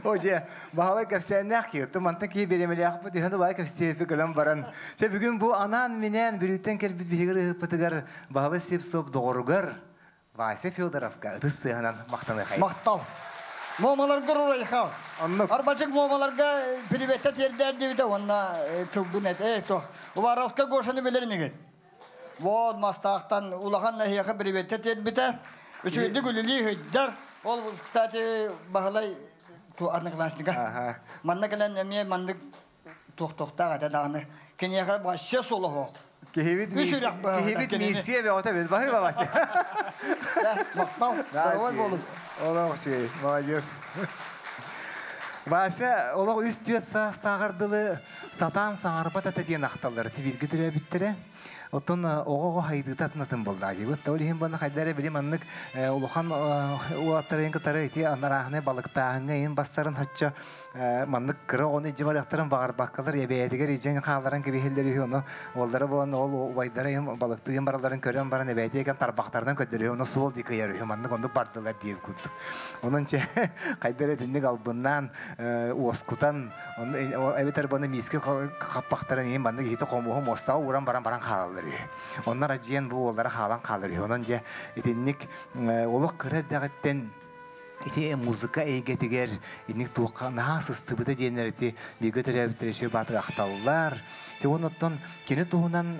О, дьэ, баһылай кэпсээннээх киһи. Мантан киһи бириэмэлээхпит үһэн баай кэпсиэпи гынан баран. Чэ, бүгүн бу анаан минээн Бүлүүттэн кэлбит биһиги ырыһыппытыгар Баһылай Слепцов доҕоругар Вася Федоровка ытыс тыаһынан махтаныахайын. Махтал. Муомаларга уруй-айхал. Оннук. Арбачык муомаларга приветте тиэрдээр диэбитэ уонна тылбын эт. Э, туох. Уваровка Гошаны билэр инигит. Вот Мастаахтан улахан эһиэхэ приветте тиэрбитэ. Үчүгэйдик үлэлии сылдьар. Ол, кстати, Баһылай одноклассника. Манна кэлэн эмиэ маннык туох-туохтаах этэ даҕаны. Киниэхэ вообще суолоһуох. Киһибит Үс үрэх быһа киһибит кинини. миссия бөҕөтө бит. Баһыыба, Вася. Махтал. Здоровай буолуҥ. Олох үчүгэй, молодец. Вася олох үс түөрт саастааҕар дылы сатаан саҥарбат этэ диэн ахталлар. Тибииргэ төрөөбүттэрэ. Оттон оҕо-оҕо хайдыыта атын буолла диэбит. Ол иһин баны хайда эрэ били маннык улахан уолаттарын кытары ити анарааһынай балыктааһыҥҥа иһин бастарын хоччо маннык кыра оҕону илдьэ барыахтарын баҕарбаккалар эбээтигэр илдьэн хаалларан кэбиһэллэр үһү. Ону уоллара буолан ол убайдара иһин балыктыын баралларын көрөн баран эбээтигэр тарбахтарынан көрдөрү ону суол дии кыйар үһү, маннык оннук бардылар диэбит курдук. Онон чэ хайда эрэ итинник албыннаан уоскутан эбэтэр баны миискэ хаппахтарын иһин маннык иһити хомуһу муостаҕа ууран баран баран хаалаллар үһү. Онно арадьыйан бу уоллара хаалан хаалар үһү. Онон дьэ итинник олох кыра эрдэҕиттэн ити музыка эйгэтигэр инник туохха наһаа сыстыбыта диэннэр ити бииргэ төрөөбүттэр үчүгэй баатык ахталлар. Ти онуттан кини туһунан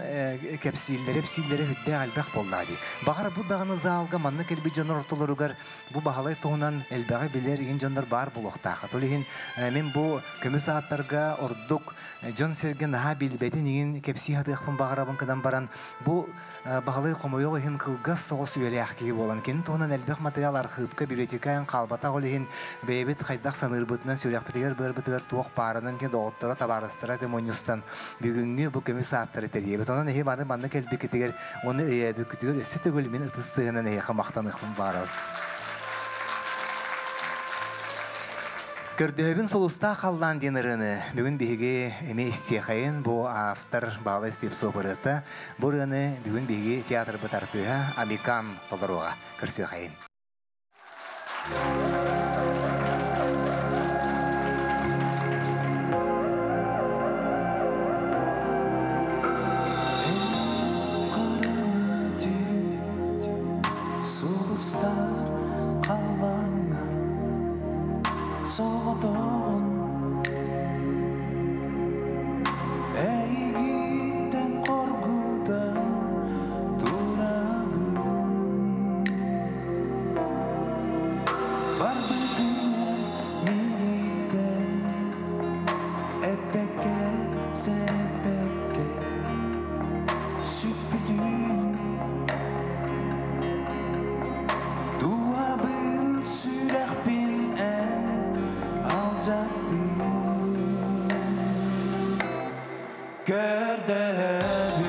кэпсииллэри эпсииллэри үрдээх элбэх буоллаа дии. Баҕар бу даҕаны залга манна кэлбит дьоннор ортолоругар бу Баһылай туһунан элбэҕи билэр иһин дьоннор баар буолуохтаах. Ол иһин мин бу көмүс ааттарга ордук дьон-сэргэ наһаа билбэтин иһин кэпсии сатыахпын баҕарабын гынан баран бу Баһылай хомойуох иһин кылгас соҕус үйэлээх киһи буолан кини туһунан элбэх материал архыыпка, библиотекаҕа хаалбатах. Ол иһин бэйэбит хайдах саныырбытынан, сүрэхпитигэр-быарбытыгар туох баарынан кини доҕотторо, табаарыстара да мунньустан бүгүҥҥү бу көмүс ааттары тэрийэбит. Онон эһи маны манна кэлбиккитигэр уонна өйөөбүккүтүгэр өссө төгүл мин ытыс тыаһынан эһиэхэ махтаныахпын баарар. Көрдөһөбүн сулустаах халлаан диэн ырыаны бүгүн биһиги эмиэ истиэхэйин. Бу автор Баһылай Слепцов ырыата. Бу ырыаны бүгүн биһиги театрбыт артыыһа Амикан толоруоҕа. Көрсүөххэйин. Сулустар халлааҥҥа соҕотоҕун эйигиттэн хоргутан турабын барбытынан миигиттэн эппэккэ сэрэппэккэ сүппүтүн дууһабын сүрэхпин эн алдьаттың көрдөһөбүн.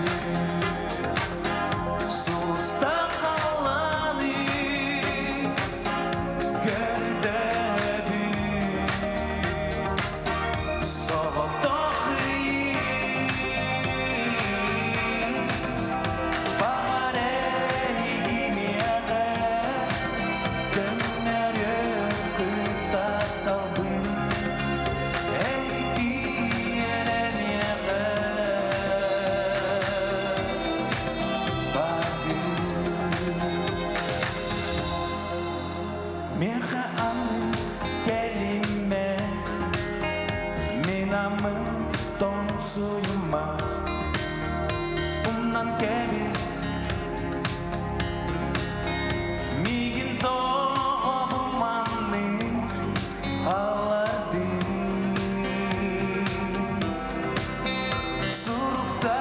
Умнан кэбис Миигин тоҕо бу маннык хааллардыҥ Сурукта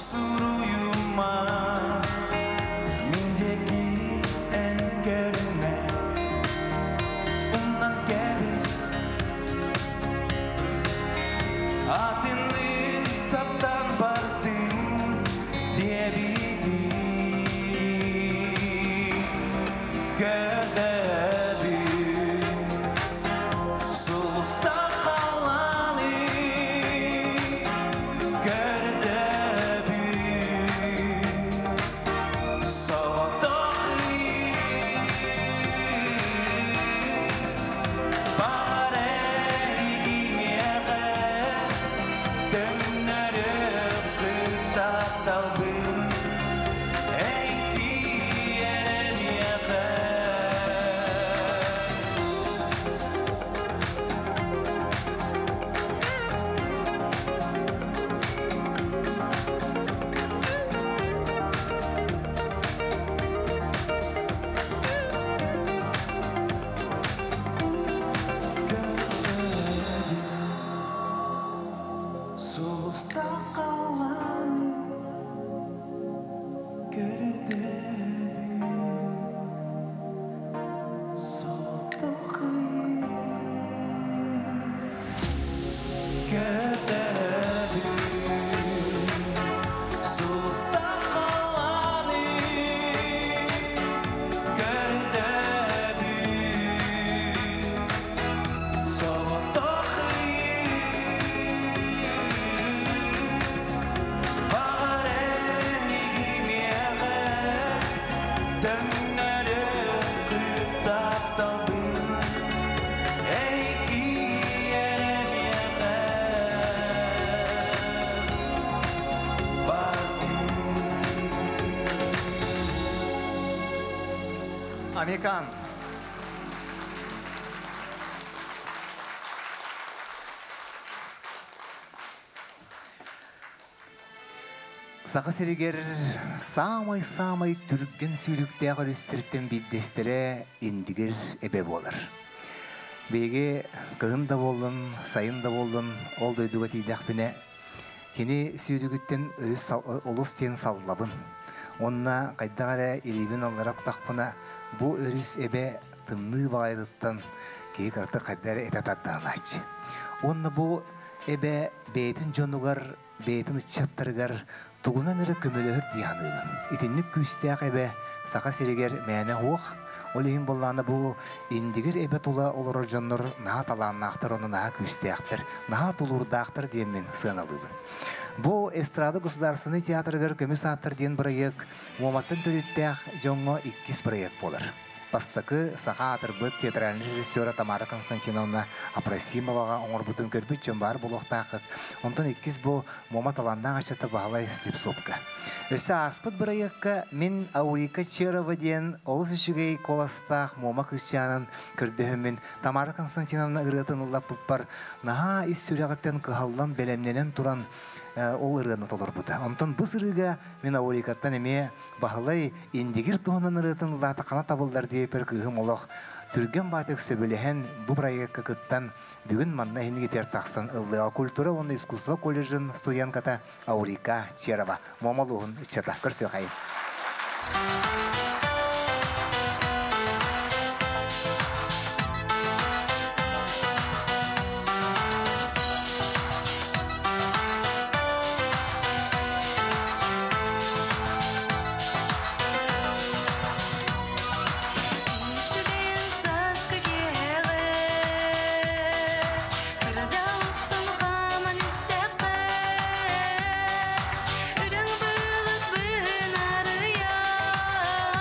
суруйума Мин диэки эн көрүмэ Умнан кэбис Атыны таптаан бардым диэбитиҥ Көрдөбүн Сулуста халлааны Көрдөбүн Соҕотох Баҕар эйигин Төҥнөрү тапталбын Эн киирэ миэхэ. Сулуста халлааны көрдөбүн Соҕотох көрдөбүн Сулуста халлааны көрдөбүн Соҕотох Баҕар эйигин миэхэ Төҥнөрү тапталбын Эн киирэ миэхэ Бардын. Американ. Саха сиригэр саамай-саамай түргэн сүүрүктээх өрүстэриттэн биирдэстэрэ Индигир эбэ буолар. Биһиги кыһын да буоллун, сайын да буоллун, ол дойдуга тиийдэхпинэ, кини сүүрүгүттэн өрүс олус диэн саллабын. Онно хайдах эрэ илиибин аллара уктахпына, бу өрүс эбэ тымныы баҕайытыттан киһи кыратык хайдах эрэ этэ тардаалааччы. Уонна бу эбэ бэйэтин дьонугар, бэйэтин ыччаттарыгар тугунан эрэ көмөлөһөр дии саныыбын. Итинник күүстээх эбэ Саха сиригэр мээнэ суох. Ол иһин буоллаҕына бу Индигир эбэ тула олорор дьоннор наһаа талааннаахтар, онно наһаа күүстээхтэр, наһаа тулуурдаахтар диэммин сыаналыыбын. Бу Эстрада государственнай театрыгар Көмүс ааттар диэн бырайыак Муоматтан төрүттээх дьоҥҥо иккис бырайыак буолар. Бастакы саха аатырбыт театральнай режиссера Тамара Константиновна Апросимоваҕа оҥорбутун көрбүт дьон баар буолуохтааххыт. Онтон иккис бу Муома талааннаах ыччата Баһылай Слепцовка. Өссө ааспыт бырайыакка мин Аурика Черова диэн олус үчүгэй куоластаах Муома кыысчаанын көрдөһөммүн Тамара Константиновна ырыатын ыллаппыппар наһаа ис сүрэҕиттэн кыһаллан бэлэмнэнэн туран ол ырыаны толорбута. Онтон бу сырыыга мин Аурикаттан эмиэ Баһылай Индигир туһунан ырыатын ыллаатаххына табыллар диэппэр кыыһым олох түргэн баатык сөбүлэһэн бу проекка кыттан бүгүн манна иһинигитигэр тахсан ыллыаҕа. Культура уонна искусство колледжын студентката Аурика Черова. Муома улууһун ыччата. Көрсүөхайын. Үчүгэн сааскы киэһэҕэ Кырдал устун хааман истэххэ Үрүҥ былыт быыһын арыйан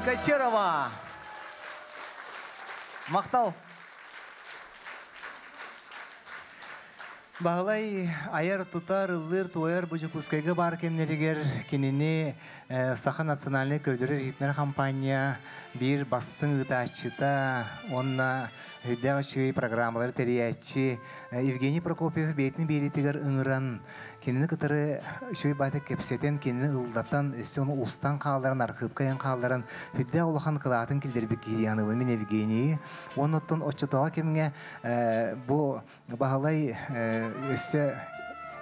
Вероника Черова. Махтал. Баһылай айар тутар, ыллыыр, туойар бу Дьокуускайга баар кэмнэригэр кинини Саха национальнай көрдөрөр иһитиннэрэр хампаанньа биир бастыҥ ыытааччыта уонна өйдөөх үчүгэй программалары тэрийээччи Евгений Прокопьев бэйэтин биэриитигэр ыҥыран, кинини кытары үчүгэй баайдык кэпсэтэн, кинини ыллатан, өссө ону устан хаалларан, архыыпка ыйан хаалларан, сүрдээх улахан кылаатын киллэрбит киһи аныыбын мин Евгенийи. Уонна оттон оччотооҕу кэмҥэ бу Баһылай өссө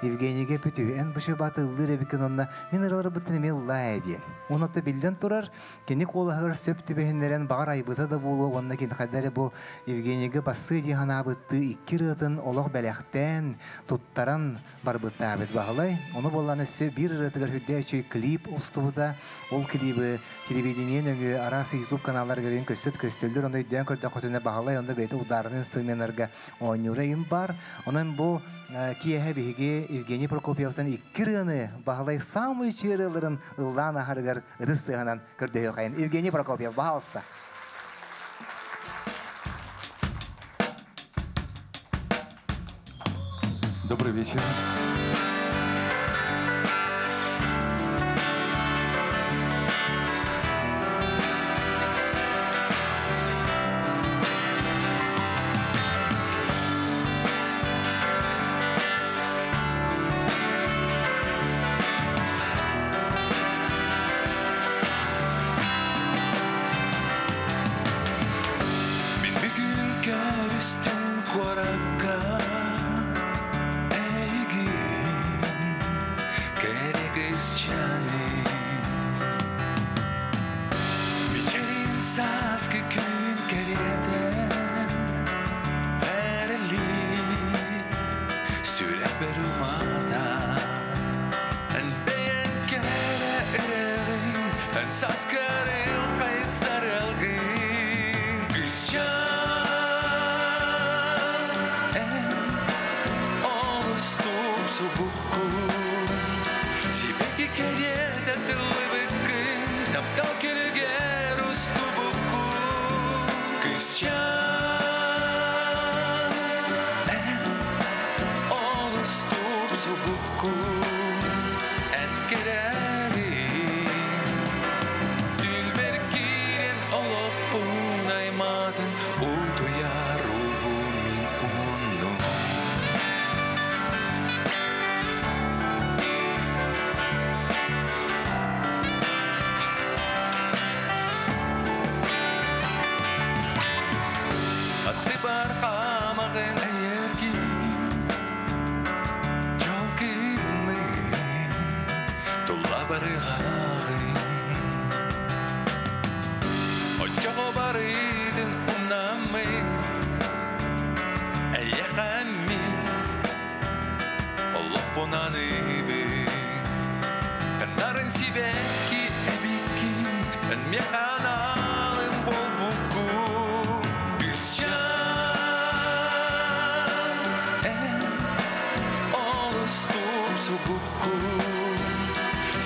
Евгенийгэ эппит эн бу бааты ыллыыр эбиккин онно мин ыраларбыттан эмиэ ыллаа ээ диэн. Онно биллэн турар, кини куолаһыгар сөп түбэһиннэрэн баҕар айбыта да буолуо уонна кини хайда эрэ бу Евгенийгэ бассыы дии санаабыттыы икки ырыатын олох бэлэхтээн, туттаран барбыттаабыт Баһылай. Ону буоллан өссө биир ырыатыгар үрдэ үчүгэй клип устубута. Ол клибы телевидение нөҥүө араас YouTube каналларыгар көстөт көстөллөр. Ону өйдөөн көрдөххүтүнэ Баһылай онно бэйэтэ ударный инструменнарга оонньуура им бар. Онон бу киэһэ биһиги Евгений Прокопьевтан икки ырыаны Баһылай самый үчүгэй ырыаларын ыллаан аһарыгар ытыс тыаһынан көрдөһүөххэйин. Евгений Прокопьев, пожалуйста. Добрый вечер. Мин бүгүн көрүстүм куоракка эйигин, кэрэ кыысчааны. Мичээрин сааскы күн кэриэтэ эрэли сүрэхпэр уматар. Эн бэйэҥ кэрэ үрэҕиҥ, эн сааскы хайсарылгын. Кыысчаан, эн олус тупсубуккун, сибэкки кэриэтэ тыллыбыккын, таптал күлүгэр устубуккун. Кыысчаан, эн олус тупсубуккун, эн кэрэҕин. Түүлбэр киирэн олохпун аймаатын, утуйар уубун мин умуннум. Аттыбар хаамаҕын эйэргин, дьол кыымын, тула барыһаҕын. Оччоҕо барытын умнаммын, эйиэхэ мин олохпун аныыбын. Эн нарын сибэкки эбиккин, эн миэхэ аналым буолбуккун. Кыысчаан, эн олус тупсубуккун,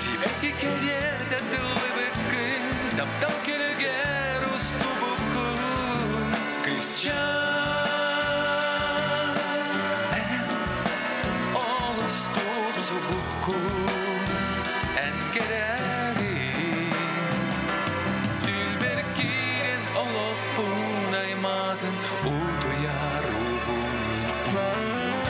сибэкки кэриэтэ тыллыбыккын, таптал күлүгэр устубуккун. Кыысчаан, эн олус тупсубуккун, эн кэрэҕин. Түүлбэр киирэн олохпун аймаатын, утуйар уубун мин умуннум.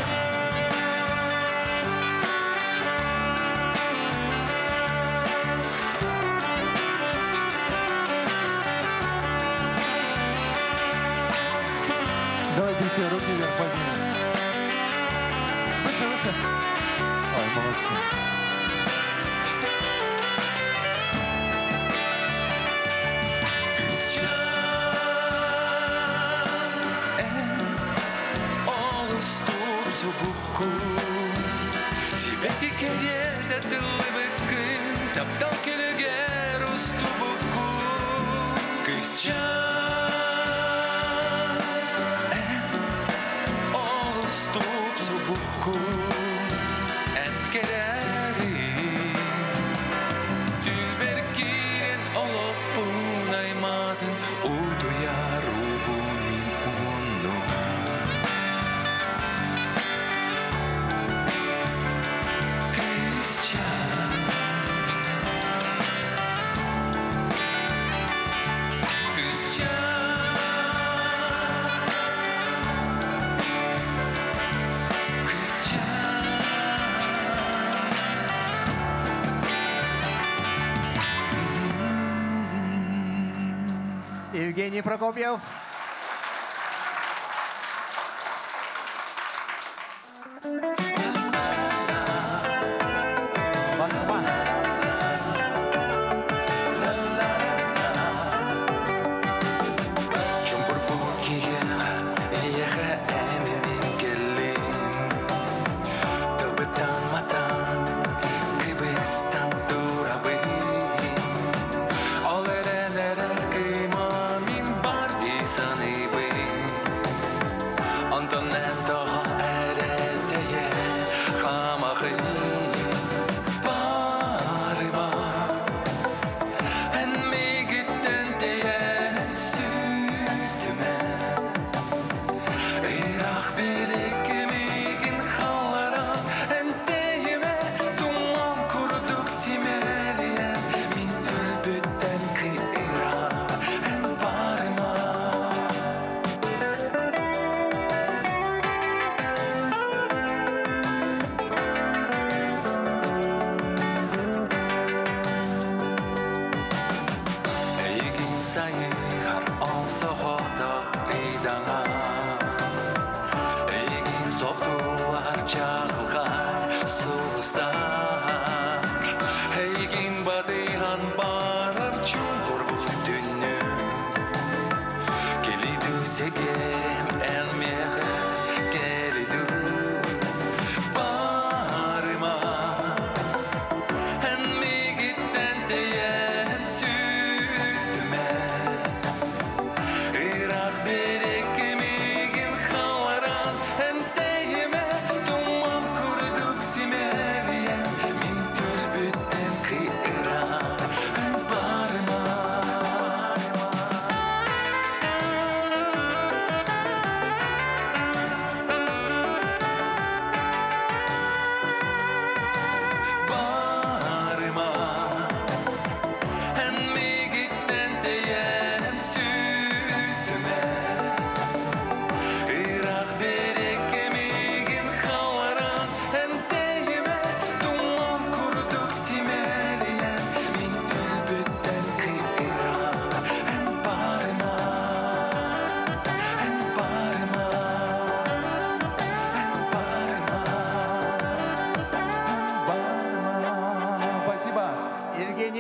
Давайте все руки вверх поднимем. Выше, выше. Ой, молодцы. Кыысчаан, эн олус тупсубуккун, сибэкки кэриэтэ тыллыбыккын, таптал күлүгэр устубуккун. Кыысчаан, эн олус тупсубуккун, эн кэрэҕин. Түүлбэр киирэн олохпун Евгений Прокопьев.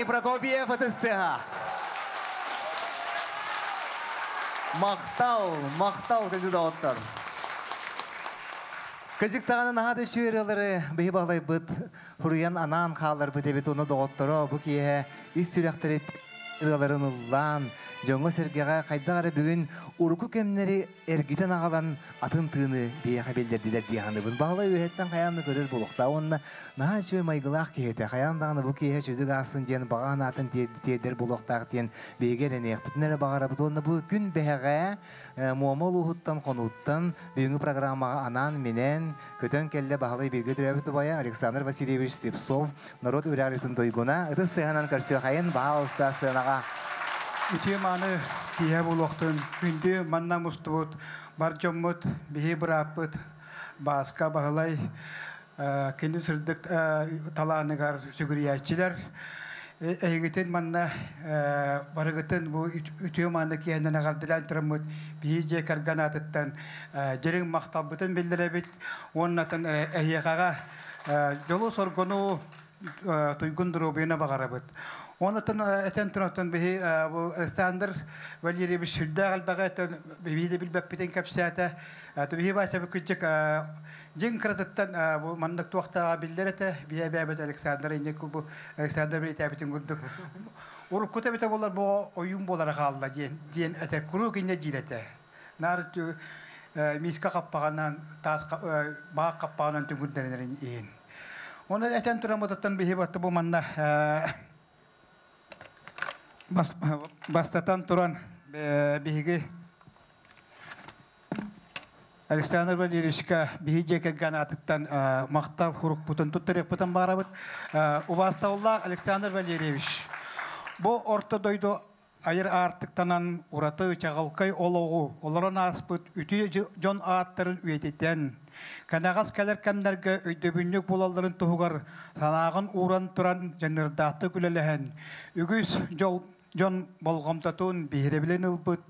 Прокопьев ытыстыга. Махтал, махтал күндү доҕоттор. Кыжык даҕаны наһаа да үчүгэй ырыалары биһи баҕалайбыт, хуруйан анаан хаалларбыт эбит уонна доҕотторо бу киэһэ ис сүрэхтэри ырыаларын ыллаан, дьоҥҥо-сэргэҕэ хайдах эрэ бүгүн урукку кэмнэри эргитэн аҕалан атын тыыны биһиэхэ биллэрдилэр дии саныыбын. Баһылай үөһэттэн хайаан да көрөр буолуохтаах уонна наһаа үчүгэй майгылаах киһи этэ. Хайаан даҕаны бу киэһэ сүдүк аастын диэн баҕа санаатын тиэрдэр буолуохтаах диэн биһиги эрэниэхпитин эрэ баҕарабыт. Уонна бу күн бэһэҕэ Муома улууһуттан, Хонууттан бүгүҥҥү программаҕа анаан-минээн көтөн кэллэ Баһылай бииргэ төрөөбүт убайа Александр Васильевич Слепцов, норуот үрэҕиритин туйгуна. Ытыс тыаһынан көрсүөхайын, баһаалыста сыанаҕа. Үтүө-мааны киэһэ буолуохтун, күндү манна мустубут бар дьоммут, биһи бырааппыт Бааска Баһылай кини сырдык талааныгар сүгүрүйээччилэр. Эһигитин манна барыгытын бу үтүө-мааны киэһэнэн эҕэрдэлээн тураммыт биһи дьиэ кэргэн аатыттан дириҥ махталбытын биллэрэбит уонна эһиэхэҕэ дьолу-соргуну туйгун доруобуйаны баҕарабыт. Онтон этэн туран биһи бу Александр Валерьевич сүрдээх элбэҕи этэн биһи да билбэппитин кэпсээтэ. Биһи Вася кыдьык дьиҥ кыратыттан бу маннык туохтааҕа биллэр этэ. Биһи эбээбит Александр инник бу Александр билитээбитин курдук уруккута эбитэ буолар бу ойуун буолара хаалла диэн диэн этэ куруук инньэ диир этэ. Наар миска хаппаҕынан таас баах хаппаҕынан түҥүрдэринэрин иһин. Оны этэн тураммытыттан биһи батты бу манна бастатан туран биһиги Александр Валерьевичка биһи дьиэ кэргэн аатыттан махтал хурукпутун туттарыахпытын баарабыт. Убаастабыллаах Александр Валерьевич, бу орто дойду айар аартыктанан ураты чаҕылкай олоҕу олорон ааспыт үтүө дьон ааттарын үйэтитэн, кэнэҕэс кэлэр кэмнэргэ өйдөбүнньүк буолалларын туһугар санааҕын ууран туран дьаныардаахтык үлэлэһэн, үгүс дьол дьон болҕомтотун биһирэбилин ылбыт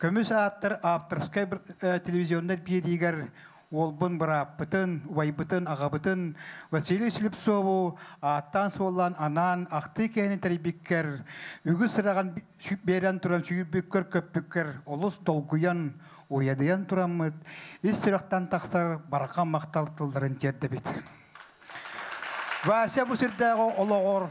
Көмүс ааттар авторскай телевизионнай биэриигэр уолбун бырааппытын, убайбытын, аҕабытын Василий Слепцову ааттаан-суоллаан анаан ахтыы киэһэни тэрийбиккэр, үгүс сыраҕын биэрэн туран сүүрбүккэр-көппүккэр олус долгуйан, уйадыйан тураммыт, ис сүрэхтэн тахсар барҕа махтал тылларын тиэрдэбит. Вася бу сирдээҕи олоҕор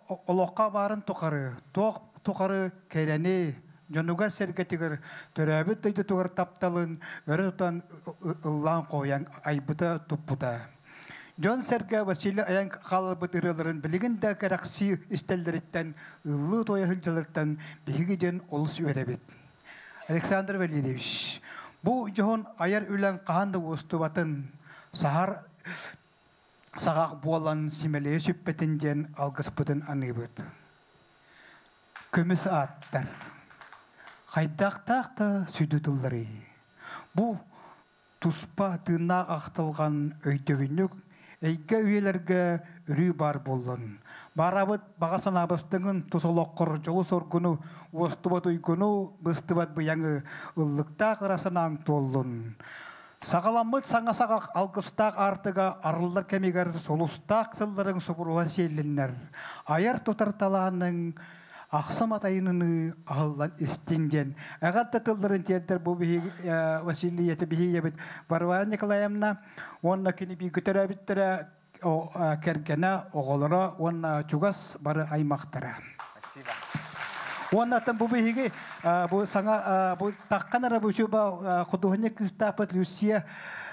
олоххо баарын тухары, туох тухары кэрэни, дьонугар-сэргэтигэр, төрөөбүт дойдутугар тапталын өрө тутан ыллаан хоһуйан айбыта туппута. Дьон-сэргэ Василий айан хаалбыт ырыаларын билигин да кэрэхсии истэллэриттэн, ыллыы-туойа сылдьалларыттан биһиги диэн олус үөрэбит. Александр Валерьевич, бу дьоһун айар үлэҥ хаһан да уостубатын, саһар саҕах буолан симэлийэ сүппэтин диэн алгыспытын аныыбыт. Көмүс ааттар. Хайдахтаах да сүдү тылларый. Бу туспа тыыннаах ахтылҕан өйдөбүнньүк эйгэ үйэлэргэ өрүү баар буоллун. Баарабыт баҕа санаабыстыҥын тус олоххор дьолу-соргуну, уостубат уйгуну, быстыбат быйаҥы ыллыктаах ыра санааҥ туоллун. Саҕаламмыт саҥа саҕах алгыстаах аартыга арыллар кэмигэр сулустаах сылларыҥ субуруһа сиэллиннэр. Айар-тутар талааныҥ ахсым атайыныныы аһыллан истин диэн эҕэрдэ тылларын тиэрдэр бу биһиги Василий eti биһиэбит Варвара Николаевна уонна кини бииргэ төрөөбүттэрэ кэргэнэ, оҕолоро уонна чугас бары аймахтара. Спасибо. Уонна бу биһиги бу саҥа бу таххан эрэ бу чуба художник кыстааппыт Люция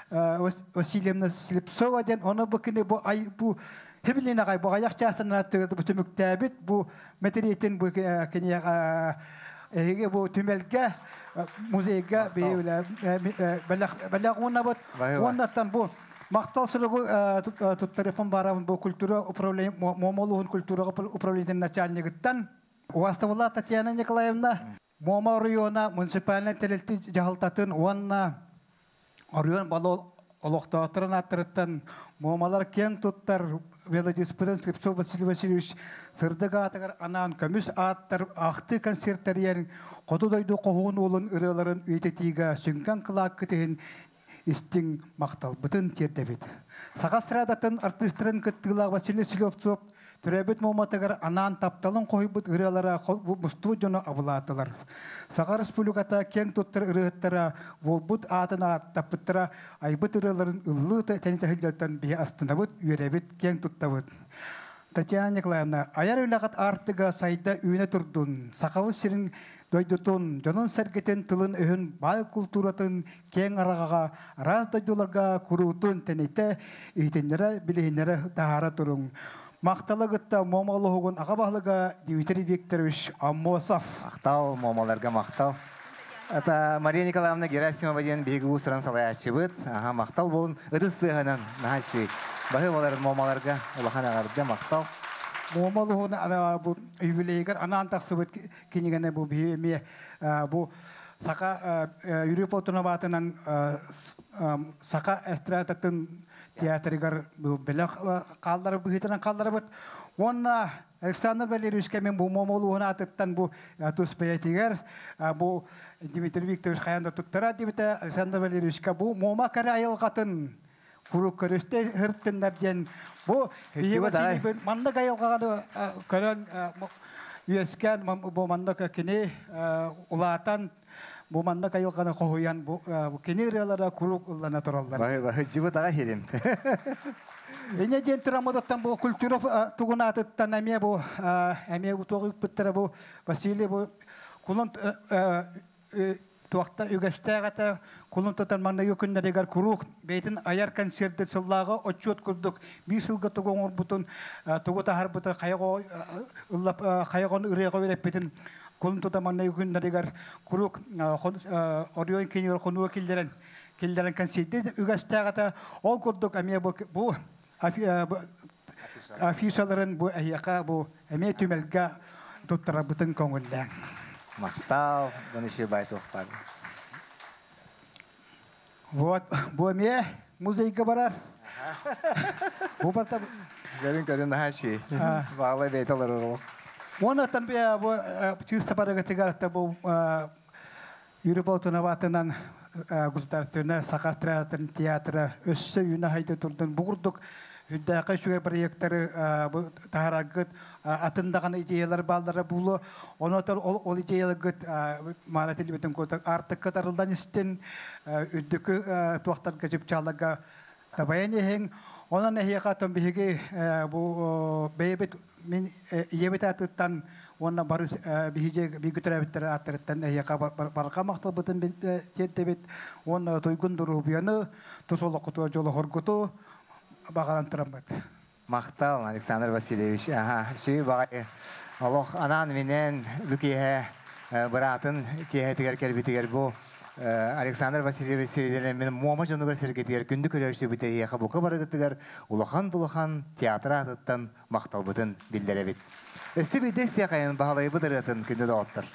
Васильевна Слепцова диэн ону бу кини бу ай бу хибилин аҕай бу аяқ чаастан бу түмүктээбит бу мэтириэтин бу кини эһиги бу түмэлгэ музейга бэлэх уунабыт уоннаттан бу махтал суругу туттарыппын баарабын бу культура управление Муома улууһун культура управлениетын начальнигыттан Убастабыллаах Татьяна Николаевна, Муома оройуона муниципальнай тэрилтэ дьаһалтатын уонна оройуон олохтоохторун ааттарыттан Муомалар киэн туттар мелодиспытын Слепцов Василий Васильевич сырдык аатыгар анаан көмүс ааттар ахтыы концерттэрийэн хоту дойду хоһуун уолун ырыаларын үйэтитиигэ сүҥкэн кылааккыт иһин истиҥ махталбытын тиэрдэбит. Саха эстрадатын артыыстарын кыттыылаах Василий Селевцов төрөөбүт Муоматыгар анаан тапталын хоһуйбут ырыалара мустубут дьону абылаатылар. Саха Республиката киэҥ туттар ырыаһыттара буолбут аатын ааттаппыттара айбыт ырыаларын ыллыы тэнитэ сылдьартан биһи астынабыт, үөрэбит, киэҥ туттабыт. Татьяна Николаевна, айар үлэҕит аартыга сайда үүнэ турдун, Сахабыт сирин дойдутун, дьонун-сэргэтин тылын-өһүн баай култууратын киэҥ араҕаҕа араас дойдуларга куруутун тэнитэ, иһитиннэрэ, билиһиннэрэ таһаара туруҥ. Махталы кытта Муома олоһугун аҕа баһылыга Дмитрий Викторович Аммосов. Махтал, Муомаларга махтал. Это Мария Николаевна Герасимова диэн биһиги уус-уран салайааччыбыт. Аха, махтал буолун. Ытыс тыаһынан наһаа үчүгэй. Баһы болар Муомаларга улахан эҕэрдэ, махтал. Муома олоһун бу юбилейгар анаан тахсыбыт кинигэни бу биһи эмиэ бу саха Юрий Платонов аатынан саха эстрадатын театрыгар бэлэх хааллары быһыытынан хаалларабыт. Уонна Александр Валерьевичка мен бу Муома улууһун аатыттан бу тус бэйэтигэр бу Дмитрий Викторович хайаан да туттара диэбитэ Александр Валерьевичка бу Муома кэрэ айылҕатын куруук көрүстэ сырыттыннар диэн бу маннык айылҕаҕаны көрөн үөскээн бу маннык кини улаатан бу маннык айылҕаны хоһуйан бу кини ырыалара куруук ыллана тураллар. Баһыдьыбыт аҕа хирим. Инне диэн тураммытыттан бу культура тугун аатыттан эмиэ бу эмиэ бу туох ыыппыттара бу Василий бу кулун туохта үгэстээх этэ кулун тутар маҥнайгы күннэригэр куруук бэйэтин айар концерты сыллааҕы отчуот курдук биир сылга тугу оҥорбутун тугу таһарбытын хайаҕын ырыаҕа үөрэппитин кулун тутар маҥнайгы күннэригэр куруук оройуон киинигэр хонууга киллэрэн киллэрэн концерты үгэстээх этэ ол курдук эмиэ бу афишаларын бу эһиэхэ бу эмиэ түмэлгэ туттарарбытын көҥүллээҥ. Махтал, бұны еще бай туох бар. Вот, бу эмиэ музейга барар. Бу барта Көрүн көрүн наһаа. Баалай бэйталар ол. Онтон бу чыста барыгытыгар бу Юрий Болтунов государственная Саха театра өссө үүнэ хайды турдун бугурдук хүддээхэ үчүгэй проекттары таһараргыт атын даҕаны идеялар бааллара буолуо. Онотор ол идеяларгыт маана телебитин курдук артыкка тарылдан истин үрдүкү туохтарга чыпчааларга табайан иһиҥ. Онон эһиэхэ оттон биһиги бу бэйэбит мин ийэбит аатыттан уонна бары биһиги бииргэ төрөөбүттэр ааттарыттан эһиэхэ барҕа махталбытын тиэрдэбит уонна туйгун доруобуйаны тус олоххутугар дьолоһоргуту баҕаран тураммыт. Махтал, Александр Васильевич. Аха, сүй баҕайы. Олох анаан минэн бу киэһэ быраатын киэһэтигэр кэлбитигэр бу Александр Васильевич сиридэнэн мин Муома дьонугар сэргэтигэр күндү көрөөччүбүт эһиэхэ бука барыгытыгар улахан-улахан театр аатыттан махталбытын биллэрэбит. Өссө биирдэ истиэхэйин баһылайбыт ырыатын күндү доҕоттор.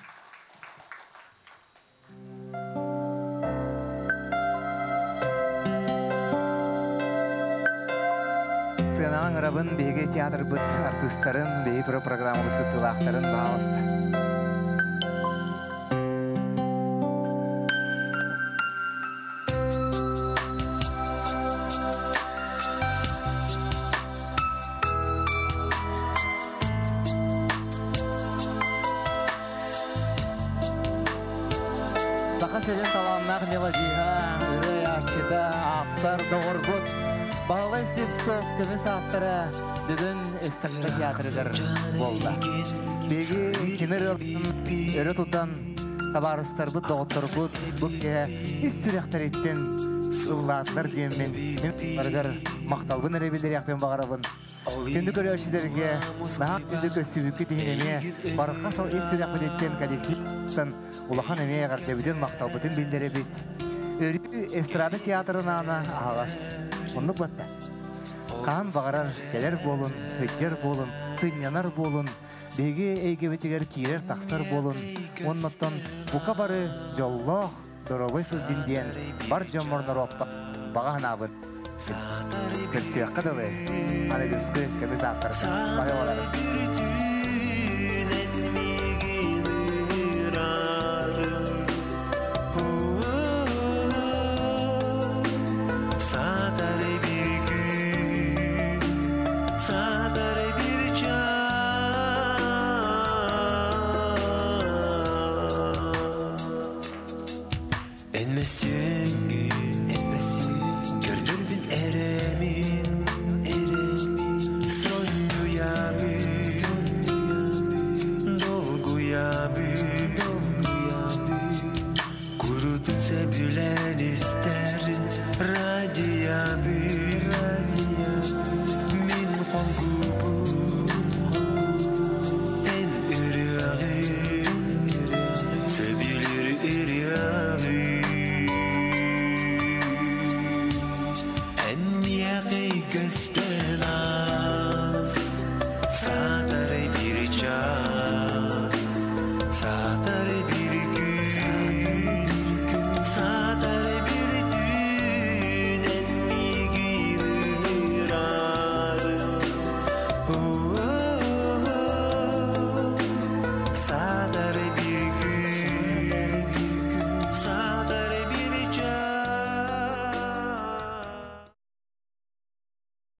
Сыанаҕа ыҥырабын биһиги театрбыт артыыстарын, биһиги программабыт кыттыылаахтарын баһаалыста. Саха сирин талааннаах мелодиһа, ырыа арчыта, автор, доҕорбут Баһылай Слепцов көмүс ааттара бүгүн эстрада театрыгар буолла. Биһиги тимир өрө тутан табаарыстарбыт, доҕотторбут бу киэһэ ис сүрэхтэриттэн ыллаатылар диэммин мин барыгар махталбын эрэ биллэриэхпин баҕарабын. Күндү көрөөччүлэргэ наһаа күндү көссүбүккүт иһин эмиэ барҕа сыл ис сүрэхпититтэн коллективтан улахан эмиэ эҕэрдэбитин махталбытын биллэрэбит. Өрүү эстрада театрын аана аһаҕас. Оннук батта. Хаһан баҕарар кэлэр буолун, сылдьар буолун, сынньанар буолун, биһиги эйгэбитигэр киирэр-тахсар буолун, уоннаттан бука бары дьоллоох, доруобай сылдьын диэн бар дьоммор норуоппа баҕа санаабын көрсүөххэ дылы аныгыскы көмүс ааттарга баһы олорун.